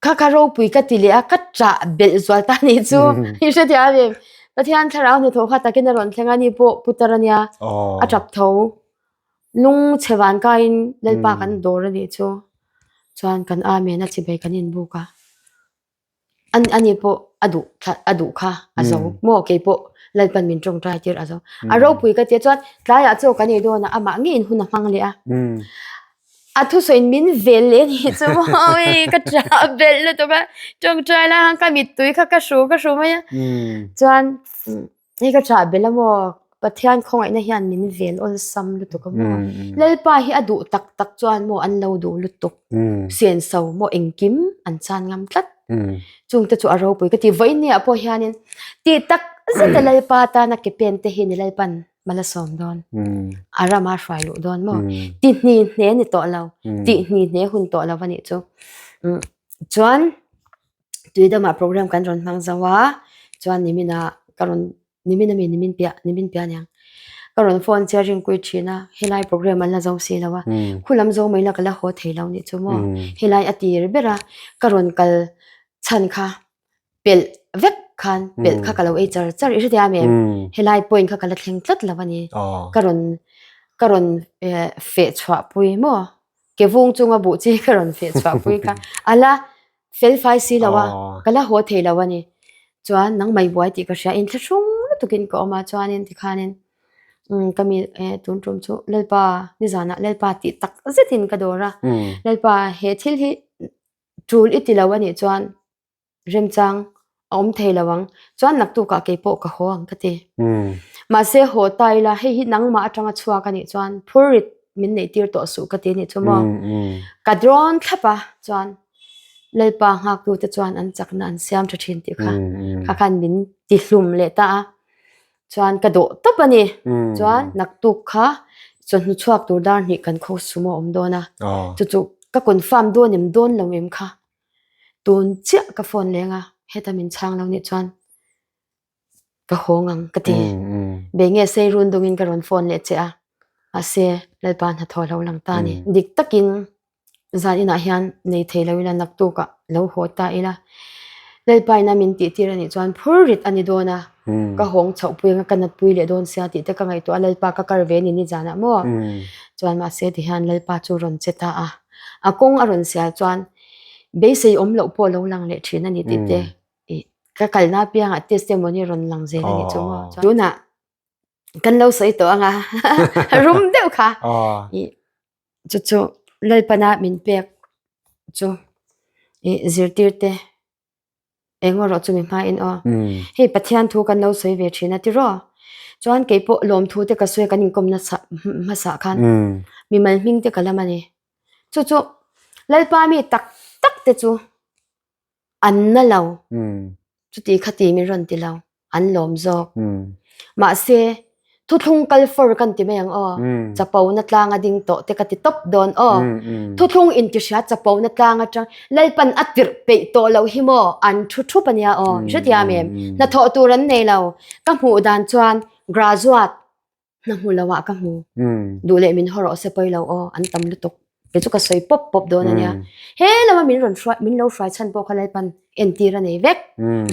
Kha kha ropui ka ti leh a, ka ṭah belh zual ta nih chu. I hrethiam a ni. Pathian thlarau hnathawh kha takin a rawn thleng a, ni pawh putar a nia, a ṭap tho. Lung chhe van kaiin Lalpa kan dawr a nih chu. Chuan kan Amen a chibai kan inbuk a. Ani pawh a duh a duh kha a zo maw kei pawh Lalpan min ṭawngṭai tir a zo. A ropui ka ti a, chuan tlaiah chaw kan ei dawn a, amah ngeiin hun a hmang leh a. A thusawiin min vel leh anih chu maw hei ka ṭah belh lutuk a ṭawngṭai lai khan ka mittui kha ka hru ka hru mai a chuan hei ka ṭah belh a maw Pathian khawngaihna hian min vel awlsam lutuk a maw Lalpa hi a duh tak tak chuan maw an lo duh lutuk senso maw engkim an chan ngam tlat chungte chu a ropui ka ti vawiin ni ah pawh hianin tih tak zet a Lalpa tana ke pen te hi ni Lalpan Mal a sawm dawn. A rama hruai luh dawn maw? Ti hni hne ni tawh lo. Ti hni hne hun tawh lo a nih chu. Chuan tuidamah program kan rawn hmang zo a, chuan niminah ka rawn nimin ami nimin piah nimin piah aniang ka rawn phone che a ringkui thin a, helai program an la zo si lo a, khulam zo mai la ka la haw thei lo nih chu maw? Helai a tir ber a, ka rawn kal chhan kha pelh vek khan pelh kha ka lo ei char char i hretia em helai point kha ka la thleng tlat lo ani ka rawn ka rawn feh chhuah pui maw ke vung chunga buh chi ka rawn feh chhuah pui kha ala fel fai si lo a ka la haw thei lo ani chuan nangmah i buai tih ka hria inthlahrung lutukin ka awm a chuanin tikhanin ka mi tun tum chu Lalpa nizanah Lalpa tih tak zetin ka dawr a Lalpa he thil hi Tul i ti lo a nih chuan remchang a awm thei lo ang. Chuan naktukah kei pawh ka haw ang ka ti. Mahse haw ta ila hei hi nangmah atanga chhuak a nih chuan phurrit min neih tir tawh suh ka ti a nih chu maw. Ka drawn thlap a chuan Lalpa nghaktute chuan an chakna an siam tha thin tih kha kha khan min ti hlum leh ta a. Chuan ka dawh tawp a ni. Chuan naktuk kha chawhnu chhuak tur dar hnih kan kho sum a awm dawn a. Chu chu ka confirm dawn em dawn lo em kha. Tun chiah ka phone leng a, heta min chhang lo nih chuan ka hawng ang ka ti. Bei nge sei run dungin ka rawn phone leh che a. Mahse Lalpa hnathawh lo lang ta a ni. Dik takin Zan inah hian nei thei lo ila naktukah lo haw ta ila. Lalpa ina min tih tir anih chuan phur rit a ni dawn a, ka hawng chhoh pui anga ka nat pui leh dawn sia tih te ka ngaihtuah a, Lalpa ka kar ve ni ni zanah maw? Chuan mahse tihian Lalpa chu rawn che ta a, a kawng a rawn sial chuan beisei awm loh pawh lo lang leh thin a ni tih te ih ka kalna apiangah testimony rawn lang zel a nih chu maw? Tunah kan lo sawi tawh anga rum deuh kha ih Chu chu Lalpana min pek chu ih zirtir te eng erawh chu mi hmain aw. Hei Pathian thu kan lo sawi ve thin a tiraw? Chuan kei pawh lawmthu te ka sawi kan inkawm nasa hmasa khan mimal hming te ka lam a ni. Chu chu Lalpa mi tak tak te chu an na lo. Chuti khati min rawn ti lo, an lawm zawk. Mahse, thuthlung kal fawr kan ti mai ang aw, chapona tlanga ding tawh te ka ti tawp dawn aw. Thuthlung intihria chapona tlang atang Lalpan a tirh peih tawh loh hi maw an thu thup a nia aw. Hrethiam em? Hnathawh tur an nei lo. Ka hmuh dan chuan graduate. Hna hmu lo ah ka hmu. Duh leh min haw rawh se pawi lo aw, an tam lutuk. Kei chu ka sawi pawp pawp dawn a nia. He lama min rawn hruai, min lo hruai chhan pawh kha Lalpan entir a nei vek.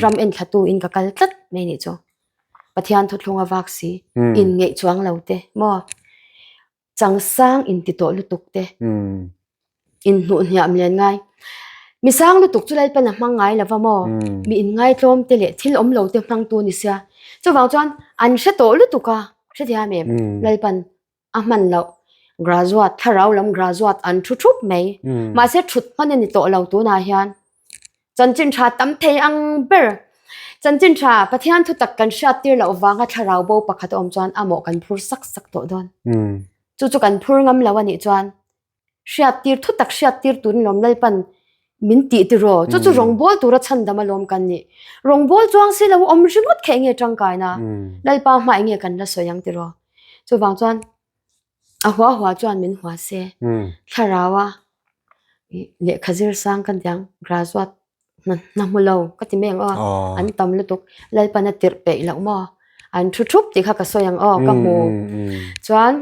Ram enthlatu in ka kal tlat mai nih chu. Pathian thuthlung a vak si, in ngeih chuang lo te maw? Changsang in ti tawh lutuk te. In hnuh hniam lian ngai. Mi sang lutuk chu Lalpan a hmang ngai lova maw? Mi in ngaitlawm te leh thil awm lo te hmangtu ni sia. Chuvang chuan an hre tawh lutuk a, hrethiam em? Lalpan a hman loh graduate, thlarau lam graduate an thu thup mai. Mahse thut hman a ni tawh lo tunah hian. Chanchin tha tam thei ang ber. Chanchin tha Pathian thutak kan hriat tir loh vanga thlarau bo pakhat a awm chuan a mawh kan phur sak sak tawh dawn. Chu chu kan phur ngam lo a nih chuan hriattir thu tak hriattir turin lawm Lalpan min tih tiraw chu chu rawngbawl tura chhandam alawm kan nih rawngbawl chuang si lo awm ringawt kha enge tangkaina Lalpa hma enge kan la sawi ang tiraw chuvang chuan a hua hua chuan min hua se thlaraua lehkha zir sang kan tiang graduate hna hmu lo ka ti mai ang aw an tam lutuk Lalpan a tirh peih loh maw an thu thup tih kha ka sawi ang aw ka hmu chuan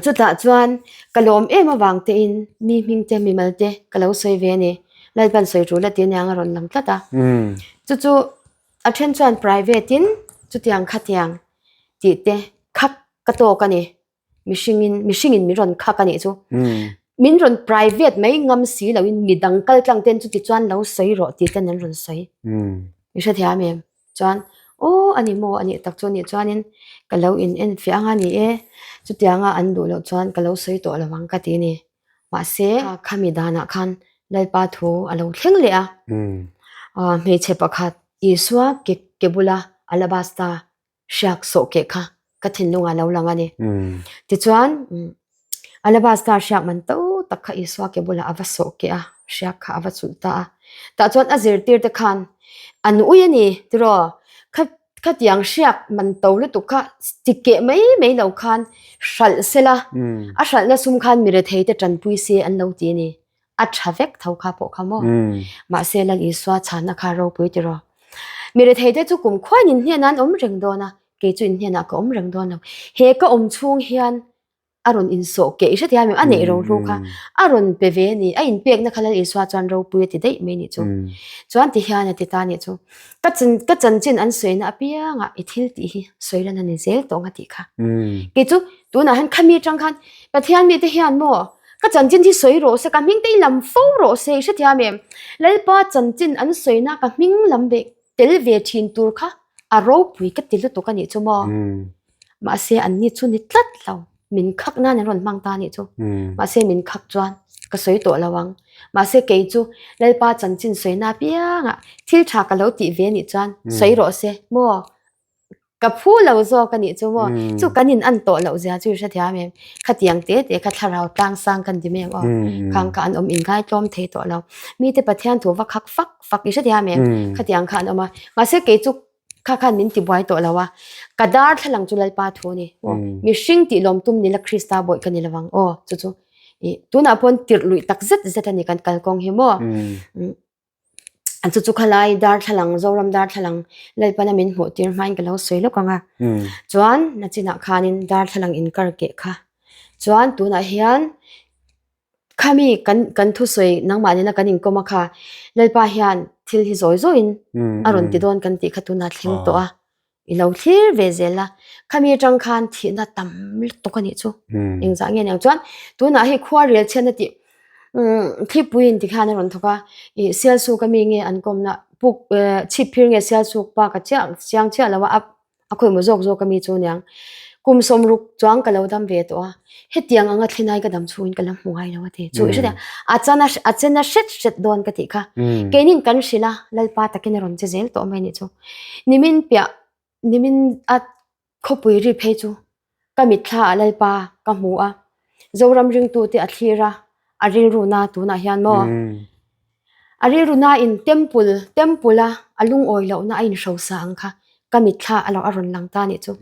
Chutah chuan ka lawm em avang tein mi hming te mimal te ka lo sawi ve a ni. Lalpan sawi tul a ti aniang a rawn lang tlat a. Chu chu a then chuan private in chutiang khatiang tih te khak ka tawk a ni. Mihringin mihringin min rawn khak a nih chu. Min rawn private mai ngam si loin midang kal tlang ten chuti chuan lo sawi rawh tih ten an rawn sawi. I hrethiam em? Chuan aw a ni maw a nih tak chu nih chuanin ka lo in en fiah ang a ni e, chutianga an duh loh chuan ka lo sawi tawh lo ang ka ti a ni. Mahse khami danah khan Lalpa thu a lo thleng leh a, hmeichhe pakhat Isua ke ke bula alabasta hriak sawh keh kha ka thinlungah lo lang a ni. Tichuan alabasta hriak man to tak kha Isua ke bulah a va sawh keh a, hriak kha a va chulh ta a. Tah chuan a zirtir te khan an ui a ni tiraw kha khatiang hriak man to lutuk kha ti keh mai mai lo khan hralh sela a hralhna sum khan mi rethei te tanpui se an lo ti a ni. A tha vek tho kha pawh kha maw? Mahse Lal Isua chhanna kha ropui tiraw? Mi rethei te chu kum khuain in hnenah an awm reng dawn a, kei chu in hnenah ka awm reng dawn lo. He ka awm chhung hian a rawn insawh keh i hrethiam em? A neih ro hlu kha a rawn pe ve a ni. A inpekna kha Lal Isua chuan ropui a ti daih mai nih chu. Chuan ti hian a ti ta nih chu. Ka ka chanchin an sawina apiangah i thil tih hi sawi lan a ni zel tawh ang a tih kha. Kei chu tunah hian khami atang khan Pathian mite hian maw ka chanchin hi sawi rawh se, ka hming te i lam fo rawh se i hrethiam em? Lalpa chanchin an sawina ka hming lam ve tel ve thin tur kha a ropui ka ti lutuk a nih chu maw. Mahse an ni chu ni tlat lo, min khak nan an rawn hmang ta a nih chu. Mahse min khak chuan ka sawi tawh lo ang. Mahse kei chu Lalpa chanchin sawina apiangah thil tha ka lo tih ve a nih chuan sawi rawh se maw? Ka phu lo zawk a nih chu maw? Chu kan in an tawh loh zia chu i hrethiam em? Khatiang te te kha thlarau tlang sang kan ti mai ang aw. Khang kha an awm inngaitlawm thei tawh lo. Mite Pathian thu va khak fak fak i hrethiam em? Khatiang kha an awm a. Mahse kei chu Kha khan min ti buai tawh lo a, ka dar thlalang chu Lalpa thu a ni. Aw, mihring tih lawm tum nila Krista bawih ka ni lovang. Aw, chu chu i tunah pawn tirh luih tak zet zet a ni kan kalkawng hi maw. Chu chu khalai dar thlalang, Zoram dar thlalang Lalpana min hmuh tir hmain ka lo sawi lawk ang a. Chuan nachinah khanin dar thlalang inkar keh kha. Chuan tunah hian Khami kan kan thusawi nangmah nena kan inkawm a kha Lalpa hian thil hi zawi zawiin a rawn ti dawn kan tih kha tunah thleng tawh a, i lo thlir ve zel a, khami atang khan thihna tam lutuk a nih chu engzah nge niang chuan tunah hei khua rel chhiatna tih thlipui in tikhian a rawn thawk a, ih Sialsuk ami nge an kawmna puk chhip phir nge Sialsuk pa ka chiah chiang chiah lo a. A khawimaw zawk zawk ami chu aniang. Kum sawmruk chuang ka lo dam ve tawh a, hetiang anga thlenai ka dam chhungin ka la hmu ngai lo a ti. Chu i hre a chan a a chen a hret hret dawn ka tih kha. Keinin kan hrilh a, Lalpa takin a rawn che zel tawh mai anih chu. Nimin piah, nimin a khawpui ri phei chu Ka mitthla ah Lalpa ka hmu a, Zoram ringtute a thlir a, a rilru na tunah hian maw? A rilru na in temple, temple a a lungawi lohna a inhrosa ang kha ka mitthla a lo a rawn lang ta anih chu.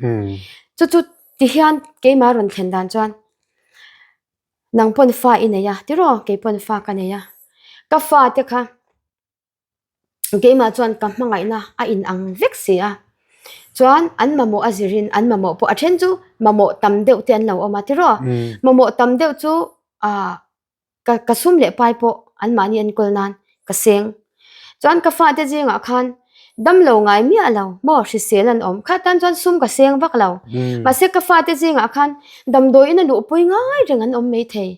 Chu chu ti hian keimah rawn thlen dan chuan nang pawn fa i nei a, tiraw kei pawn fa ka nei a, ka fate kha Keimah chuan ka hmangaihna a in ang vek si a. Chuan an mamawh a zirin an mamawh pawh a then chu mamawh tam deuh te an lo awm a tiraw? Mamawh tam deuh chu ah ka ka sum leh pai pawh anmahni enkawl nan ka seng. Chuan ka fate zingah khan damlo ngai miah lo maw hrisel an awm kha tan chuan sum ka seng vak lo. Mahse ka fate zingah khan damdawiin a luhpui ngai reng an awm maithei.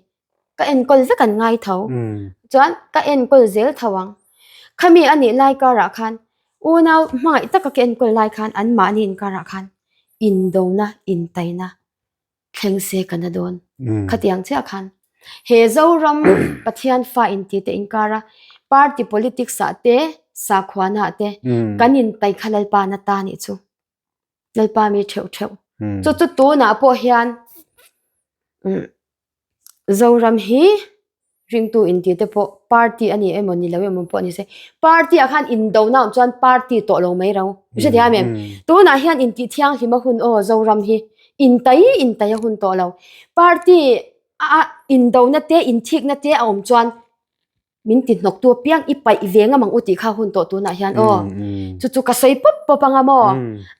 Ka enkawl vek an ngai tho. Chuan ka enkawl zel tho ang. Khami a nih lai karah khan unau hmangaih taka ka enkawl lai khan anmahni inkarah khan indona intaina thleng se ka na dawn. Khatiang chiah khan he Zoram Pathian fa inti te inkara party politics ah te sakhuana ah te kan intai kha Lalpa na ta nih chu. Lalpa mi theuh theuh. Chu chu tunah pawh hian Zoram hi ringtu inti te pawh party a ni emaw ni lo emaw pawh ni se party ah khan indona awm chuan party tawh lo mai ro i hre thiam em tunah hian intih thianghlim a hun aw Zoram hi intai intai a hun tawh lo party a indona te inthikna te a awm chuan Min ti hnawk tu apiang i paih ve ngam ang u tih kha hun tawh tunah hian aw. Chu chu ka sawi pawp pawp anga maw.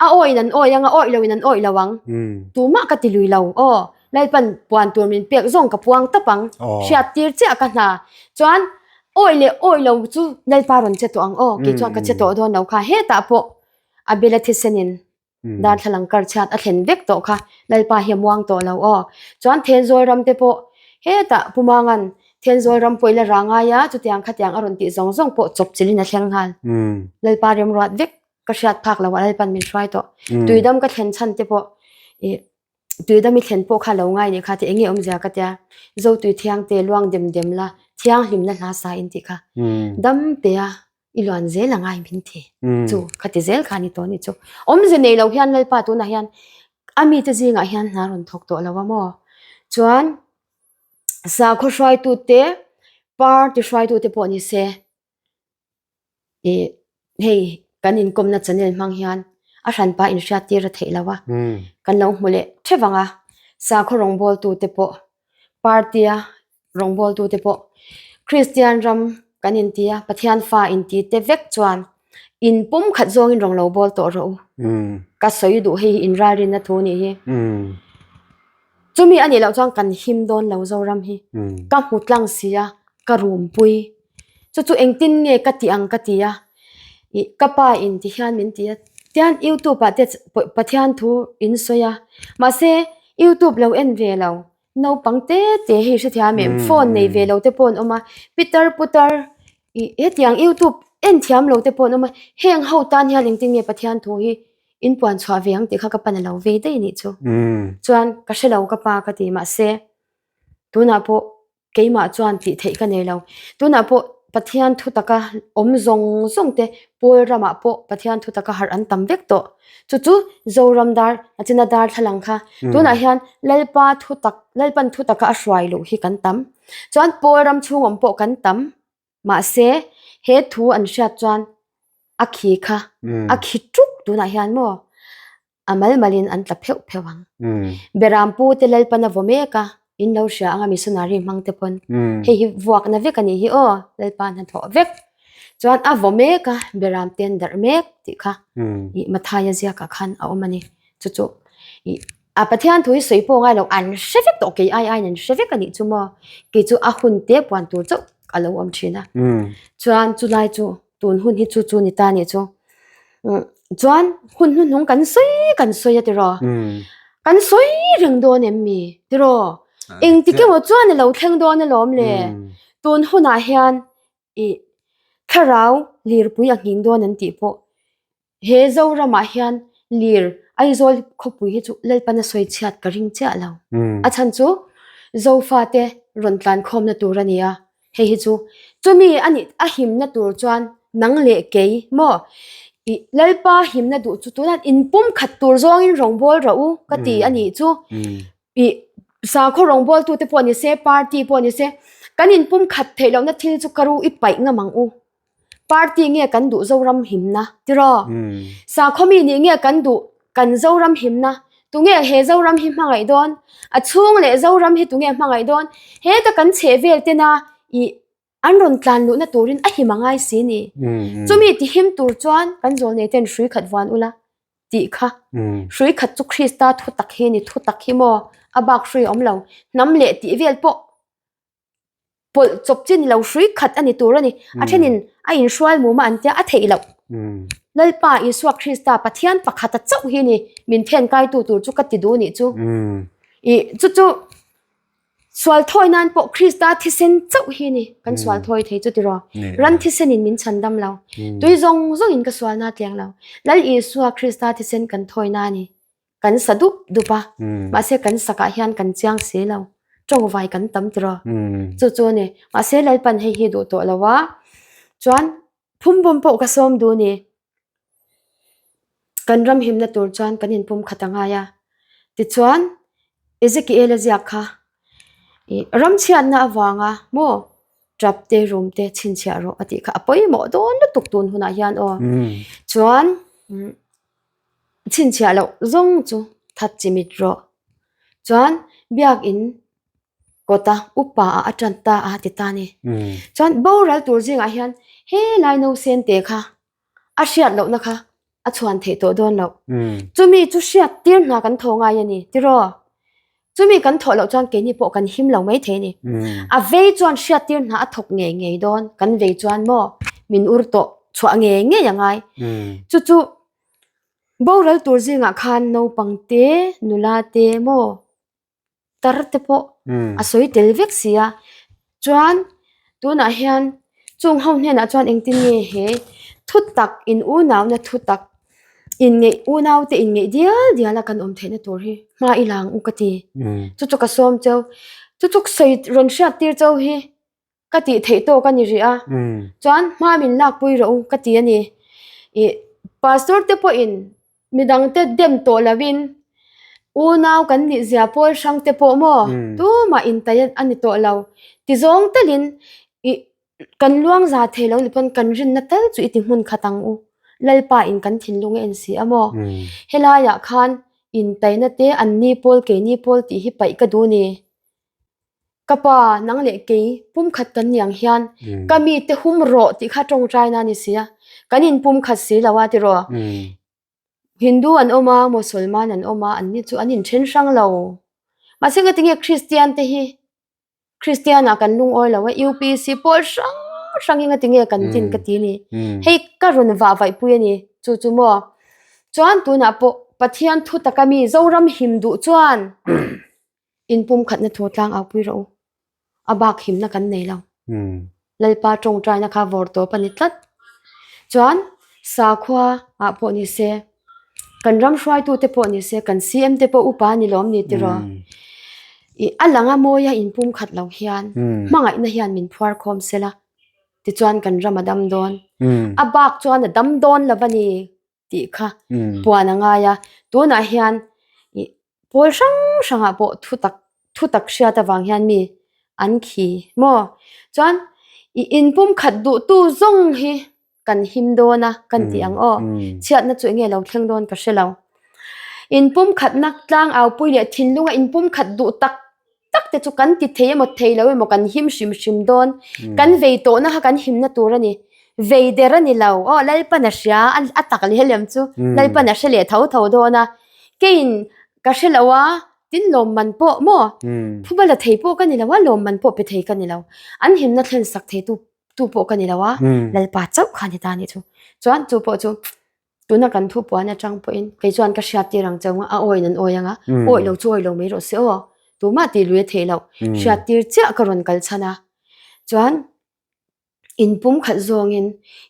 A awiin an awi anga awih loin an awih lo ang. Tumah ka ti lui lo aw. Lalpan puan tur min pek zawng ka puang tawp ang. Hriat tir chiah ka hna. Chuan awih leh awih lo chu Lalpa rawn che tawh ang aw. Kei chuan ka che tawh dawn lo kha hetah pawh a bela thisenin Darthlalang kar chhiat a thlen vek tawh kha Lalpa hi a muang tawh lo aw. Chuan Thenzawl ram te pawh hetah Pu Mangan Thenzawl ram pawh i la ra ngai a, chutiang khatiang a rawn tih zawng zawng pawh chawp chilhin a thleng nghal. Lalpa remruat vek ka hriat phak lo ah Lalpan min hruai tawh. Tuidam ka thlen chhan te pawh ih tuidam i thlen pawh kha lo ngai nih kha ti enge awmzia ka tia Zotui thiangte luang dem dem la thianghlimna hla sa in tih kha dam tea i luan zel a ngai min ti chu khati zel kha ni tawh ni chu awmze nei lo hian lalpa tunah hian a mite zingah hian hna rawn thawk tawh lo a maw chuan sakhaw hruaitu te party hruaitu te pawh ni se ih hei kan inkawmna channel hmang hian a hranpa inhriat tir a theih lo a kan lo hmu leh theuh ang a sakhaw rawngbawltu te pawh party a rawngbawltute pawh Kristian ram kan inti a, Pathian fa inti te vek chuan in pum khat zawngin rawn lo bawl tawh rawh u. Ka sawi duh hei hi inralrinna thu nih hi. Chumi a nih loh chuan kan him dawn lo Zoram hi. Ka hmu tlang si a, ka rumpui. Chu chu engtin nge ka tih ang ka ti a, ih ka pa in ti hian min ti a, tian youtube ah te Pathian thu in sawi a, mahse youtube lo en ve lo. Naupang te te hei hrethiam em phone nei ve lo te pawh an awm a pitar putar ih hetiang youtube en thiam lo te pawh an awm a heng ho tan hian engtin nge Pathian thu hi in puan chhuah ve ang tih kha ka pan a lo vei daih a nih chu chuan ka hre lo ka pa ka ti mahse tunah pawh keimah chuan tih theih ka nei lo tunah pawh Pathian thu taka awm zawng zawng te pawl ramah pawh Pathian thu taka harh an tam vek tawh. Chu chu Zoram dar a china darthlalang kha tunah hian Lalpa thu tak Lalpan thu taka a hruai luh hi kan tam. Chuan pawl ram chhung awm pawh kan tam mahse he thu an hriat chuan a khi kha a khi tuk tunah hian maw a mal malin an tla pheuh pheuh ang. Beram pu te Lalpan a vaw mek a, in lo hria anga missionary hmang te pawn hei hi vuakna vek a nih hi aw Lalpa hnathawh vek. Chuan a vaw mek a, beram te an darh mek tih kha ih Mathaia ziakah khan a awm a ni. Chu chu ih a Pathian thu hi sawi pawh ngai lo an hre vek tawh kei ai aiin an hre vek a nih chu maw kei chu a hun te puan tur chauh a lo awm thin a. Chuan chulai chu tun hun hi chu chu ni ta nih chu chuan hun hnuhnung kan sawi kan sawi a tiraw kan sawi reng dawn em mi tiraw engtik emaw chuan a lo thleng dawn alawm le tun hunah hian ih thlarau lirpui a nghing dawn an tih pawh he Zoramah hian lir Aizawl khawpui hi chu Lalpana sawi chhiat ka ring chiah lo a chhan chu Zofate rawn tlan khawmna tur a ni a. Hei hi chu chumi a nih a himna tur chuan nang leh kei maw ih Lalpa himna duh chu tunah inpum khat tur zawngin rawngbâwl rawh u ka ti a nih chu ih sakhaw rawngbâwltute pawh ni se party pawh ni se kan inpum khat theih lohna thil chu ka ru i paih ngam ang u. Party nge kan duh Zoram himna tiraw? Sakhaw mi nih nge kan duh kan Zoram himna? Tunge he Zoram hi hmangaih dawn? A chhung leh Zoram hi tunge hmangaih dawn? Heta kan chheh vel tena ih an rawn tlan luhna turin a him a ngai si ni. Chumi ti him tur chuan kan zawlnei ten hrui khat vuan ula. tih kha. Hrui khat chu Krista thutak hi a ni, thutak hi maw a bak hrui a awm lo. Hnam leh tih vel pawh pawlh chawp chi ni lo, hrui khat a ni tur a ni. A thenin a inhrual mum a an tia a theih loh. Lalpa Isua Krista Pathian pakhata chauh hi ni min thenkaitu tur chu ka ti duh nih chu. Ih chu chu Sual thawi nan pawh Krista thisen chauh hi ni kan sual thawi thei chu tiraw. Ran thisen in min chhan dam lo. Tui zawng zawng in ka sual na tleng lo. Lal Isua Krista thisen kan thawi na ni. Kan sa dup dup a. Mahse kan sak ah hian kan chiang si lo. Tawngvai kan tam tiraw. Chu chu a ni. Mahse Lalpan hei hi duh tawh lo a. Chuan Phumbawm pawh ka sawm duh ni. Kan ram himna tur chuan kan inpum khat a ngai a. Tichuan, Ezekiel-a ziak kha, Ih, ram chhiatna avanga maw tap te, rum te chhinchhiah rawh a tih kha a pawimawh dawn lutuk tun hunah hian aw. Chuan, chhinchhiah loh zawng chu that chimit rawh. Chuan, biakin kawta upa ah a tan ta a ti ta ni. Chuan boral tur zingah hian helai nausen te kha a hriat lohna kha a chhuan theih tawh dawn loh. Chumi chu hriat tir hna kan thaw ngai a ni tiraw? Chumi kan thawh loh chuan keini pawh kan him lo mai thei a ni. A vei chuan hriat tir hna a thawk ngei ngei dawn kan vei chuan maw min ur tawh chhuah ngei ngei a ngai. Chu chu boral tur zingah khan naupang te nula te maw tar te pawh a sawi tel vek si a chuan tunah hian chung ho hnenah chuan engtin nge he thu tak in unauna thu tak inngeih unau te inngeih dial dial a kan awm theihna tur hi hma i lang u ka ti chu chu ka sawm cheu chu chu sawi rawn hriat tir cheu hi. Ka tih theih tawk a ni rih a, chuan hma min lakpui rawh u ka ti a ni. Ih, pastor te pawhin midangte dem tawh lovin unau kan nih zia pawl hrang te pawh maw tumah intai a ni tawh lo. Ti zawng talin ih kan luang za thei lo ni pawn kan rinna tal chu i ti hmun khat ang u. Lalpa in kan thinlung a en si a maw. Helaiah khan intaina te an ni pawl keini pawl tih hi paih ka duh ni. Ka pa, nang leh kei pumkhat kan ni ang hian ka mite hum rawh tih kha tawngtaina a ni si a, kan inpumkhat si lo a tiraw? Hindu an awm a, Mosolman an awm a, anni chu an inthen hrang lo. Mahse ngatinge Kristian te hi Kristian ah kan lungawi lo a, UPC pawl hrang hrang hi ngatinge kan din ka ti ni. Hei ka rawn vah vaihpui a ni chu chu maw. Chuan tunah pawh Pathian thu taka mi Zoram him duh chuan Inpumkhatna thu tlang au pui rawh u. A bak himna kan nei lo. Lalpa tawngtaina kha vawr tawp a ni tlat. Chuan sakhua ah pawh ni se, kan ram hruaitute pawh ni se, kan CM te pawh upa a ni lawm ni tiraw? Ih a lang a mawi a inpumkhat lo hian hmangaihna hian min phuar khawm sela tichuan kan ram a dam dawn. A bak chuan a dam dawn lo a ni. tih kha puan a ngai a tunah hian ih pawl hrang hrangah pawh thu tak thu tak hriat avang hian mi an khi maw chuan ih inpum khat duh tu zawng hi kan him dawn a kan tih ang aw chhiatna chu enge lo thleng dawn ka hre lo inpum khatna tlang au pui leh thinlunga inpum khat duh tak tak te chu kan ti thei emaw thei lo emaw kan him hrim hrim dawn kan vei tawhna kha kan himna tur a ni vei der a ni lo aw Lalpan a hria a tak leh lem chu Lalpan a hre leh tho tho dawn a keiin ka hre lo a tin lawmman pawh maw phuba la thei pawh ka ni lo a lawmman pawh pe thei ka ni lo an himna thlen sak thei tu tu pawh ka ni lo a Lalpa chauh kha a ni ta a nih chu chuan chu pawh chu. Tuna kan thu puan atang pawhin kei chuan ka hriat tir ang cheu a, a awiin an awi ang a, awi lo chu awi lo mai rawh se aw, tumah tih lui a theih loh, hriat tir chiah ka rawn kal chhan a. Chuan inpum khat zawngin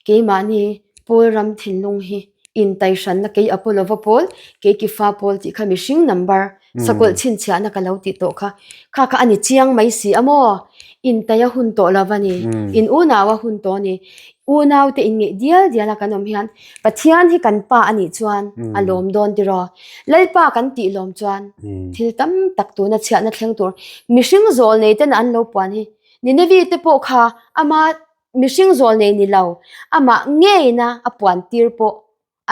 keimahni pawl ram thinlung hi intaihranna kei Apollo-va pawl, kei Kifa pawl tih kha mihring number sakawlh chhinchhiahna ka lo tih tawh kha, kha kha a ni chiang mai si a maw? Intaih a hun tawh lo va ni, in unau a hun tawh a ni. Unau te inngeih dial dial a kan awm hian Pathian hi kan pa a nih chuan a lawm dawn tiraw? Lalpa kan tih lawm chuan thil tam tak tuna chhiahna thleng tur mihring zawl nei ten an lo puan hi Ninevi te pawh kha ama mihring zawl nei ni lo amah ngeina a puan tir pawh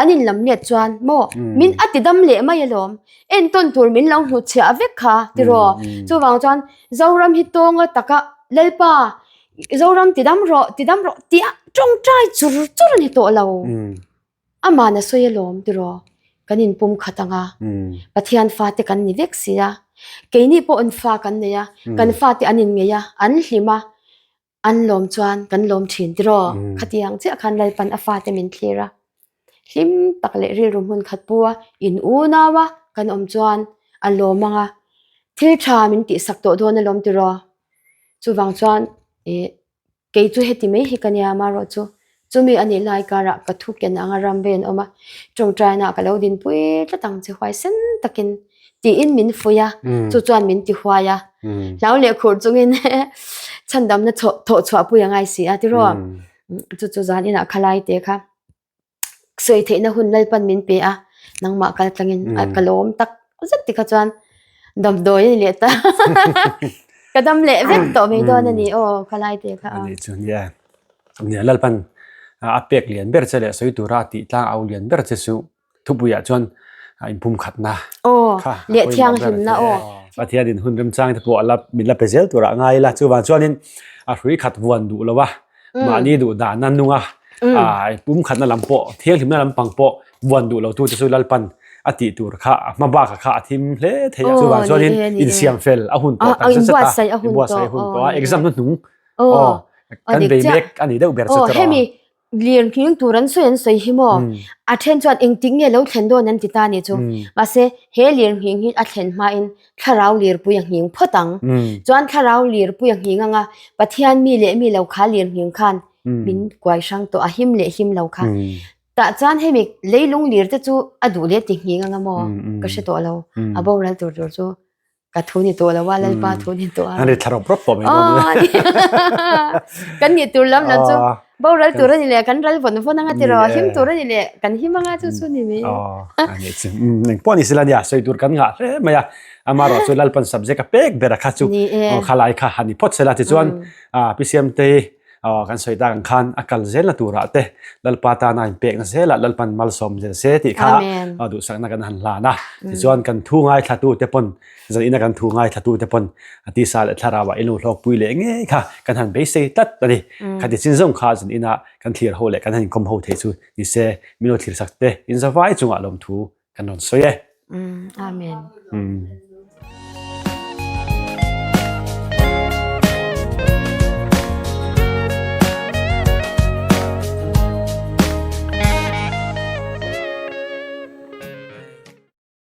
An in lam let chuan maw min a ti dam leh mai alawm, entawn tur min lo hnutchhiah vek kha tiraw? Chuvang chuan Zoram hi tawnga taka Lalpa Zoram ti dam rawh ti dam rawh tih a tawngtai chur chur a ni tawh lo. Aman a sawi alawm tiraw? Kan inpum khat ang a, Pathian fate kan ni vek si a, keini pawh an fa kan nei a, kan fate an inngeih a, an hlim a, an lawm chuan kan lawm thin tiraw? Khatiang chiah khan Lalpan a fate min thlir a, hlim tak leh rilru hmun khat pu a, in unau a kan awm chuan a lawm ang a, thil tha min tihsak tawh dawn alawm tiraw? Chuvang chuan ih Kei chu heti mai hi ka nia amarawh chu chumi a nih lai karah ka thu ken anga ram ve an awm a, tawngtaina ka lo dinpui tlat ang che huaisen takin tiin min fuih a, chu chuan min ti huai a, hlau leh khur chungin chhandamna thawh chhuahpui a ngai si a tiraw? Chu chu zan inah khalai te kha. sawi theihna hun Lalpan min pe a, nangmah kal tlangin a ka lawm tak zet tikha chuan damdawi a ni leh ta ka dam leh vek tawh mai dawn a ni aw khalai te kha a ni chu nia nia Lalpan a pek lian ber che leh sawi tura a tih tlang au lian ber che chu Thupuiah chuan inpumkhatna kha a pawimawh ber a ti e. Pathianin hun remchang te pawh a la min la pe zel turah a ngai ila. Chuvang chuanin a hrui khat vuan duh lo a, mahni duh dahna nunga pumkhatna lam pawh thianghlimna lampang pawh vuan duh lo tute chu Lalpan a tih tur kha a hma bakah kha a thim hle thei a. Chuvang chuanin insiam fel a hun tawh tak zet zet a, inbuatsaih a hun tawh a, exam hnuhnung aw kan bei mek a ni deuh ber chu tiraw. Lir nghing tur an sawi an sawi hi maw? A then chuan engtik nge lo thlen dawn an ti ta ni chu. Mahse, he lir nghing hi a thlen hmain thlarau lirpui a nghing phawt ang. Chuan thlarau lirpui a nghing anga Pathian mi leh mi lo kha lir nghing khan min kuai hrang tawh a him leh him lo kha. Tah chuan hemi leilung lir te chu a duh leh ti nghing anga maw? Ka hre tawh lo. A boral tur tur chu Ka thu ni tawh lo a, Lalpa thu ni tawh a. An ri thla rawp rawp tawh mai dawn ni. Kan nih tur lam lam chu boral tur a ni leh kan ral vawn vawn anga tiraw, him tur a ni leh kan him anga chu chu ni mai. Eng pawh ni sila nia, sawi tur kan ngah hle mai a. Amaherawh chu Lalpan subject a pek ber a kha chu khalai kha han ni phawt sela tichuan Pi Siamtei Aw, kan sawi tak ang khan a kal zelna turah te Lalpa tana inpekna zelah Lalpan malsawm zel se tih kha duhsakna kan han hlan a. Tichuan kan thu ngaithlatu te pawn, zanina kan thu ngaithlatu te pawn a tisa leh thlarauah i lo hlawkpui leh ngei kha kan han beisei tlat a ni. Khati chin zawng kha zanina kan thlir ho leh kan han inkawm ho thei chu ni se, min lo thlir sak te inzavai chungah lawmthu kan rawn sawi e. Amen.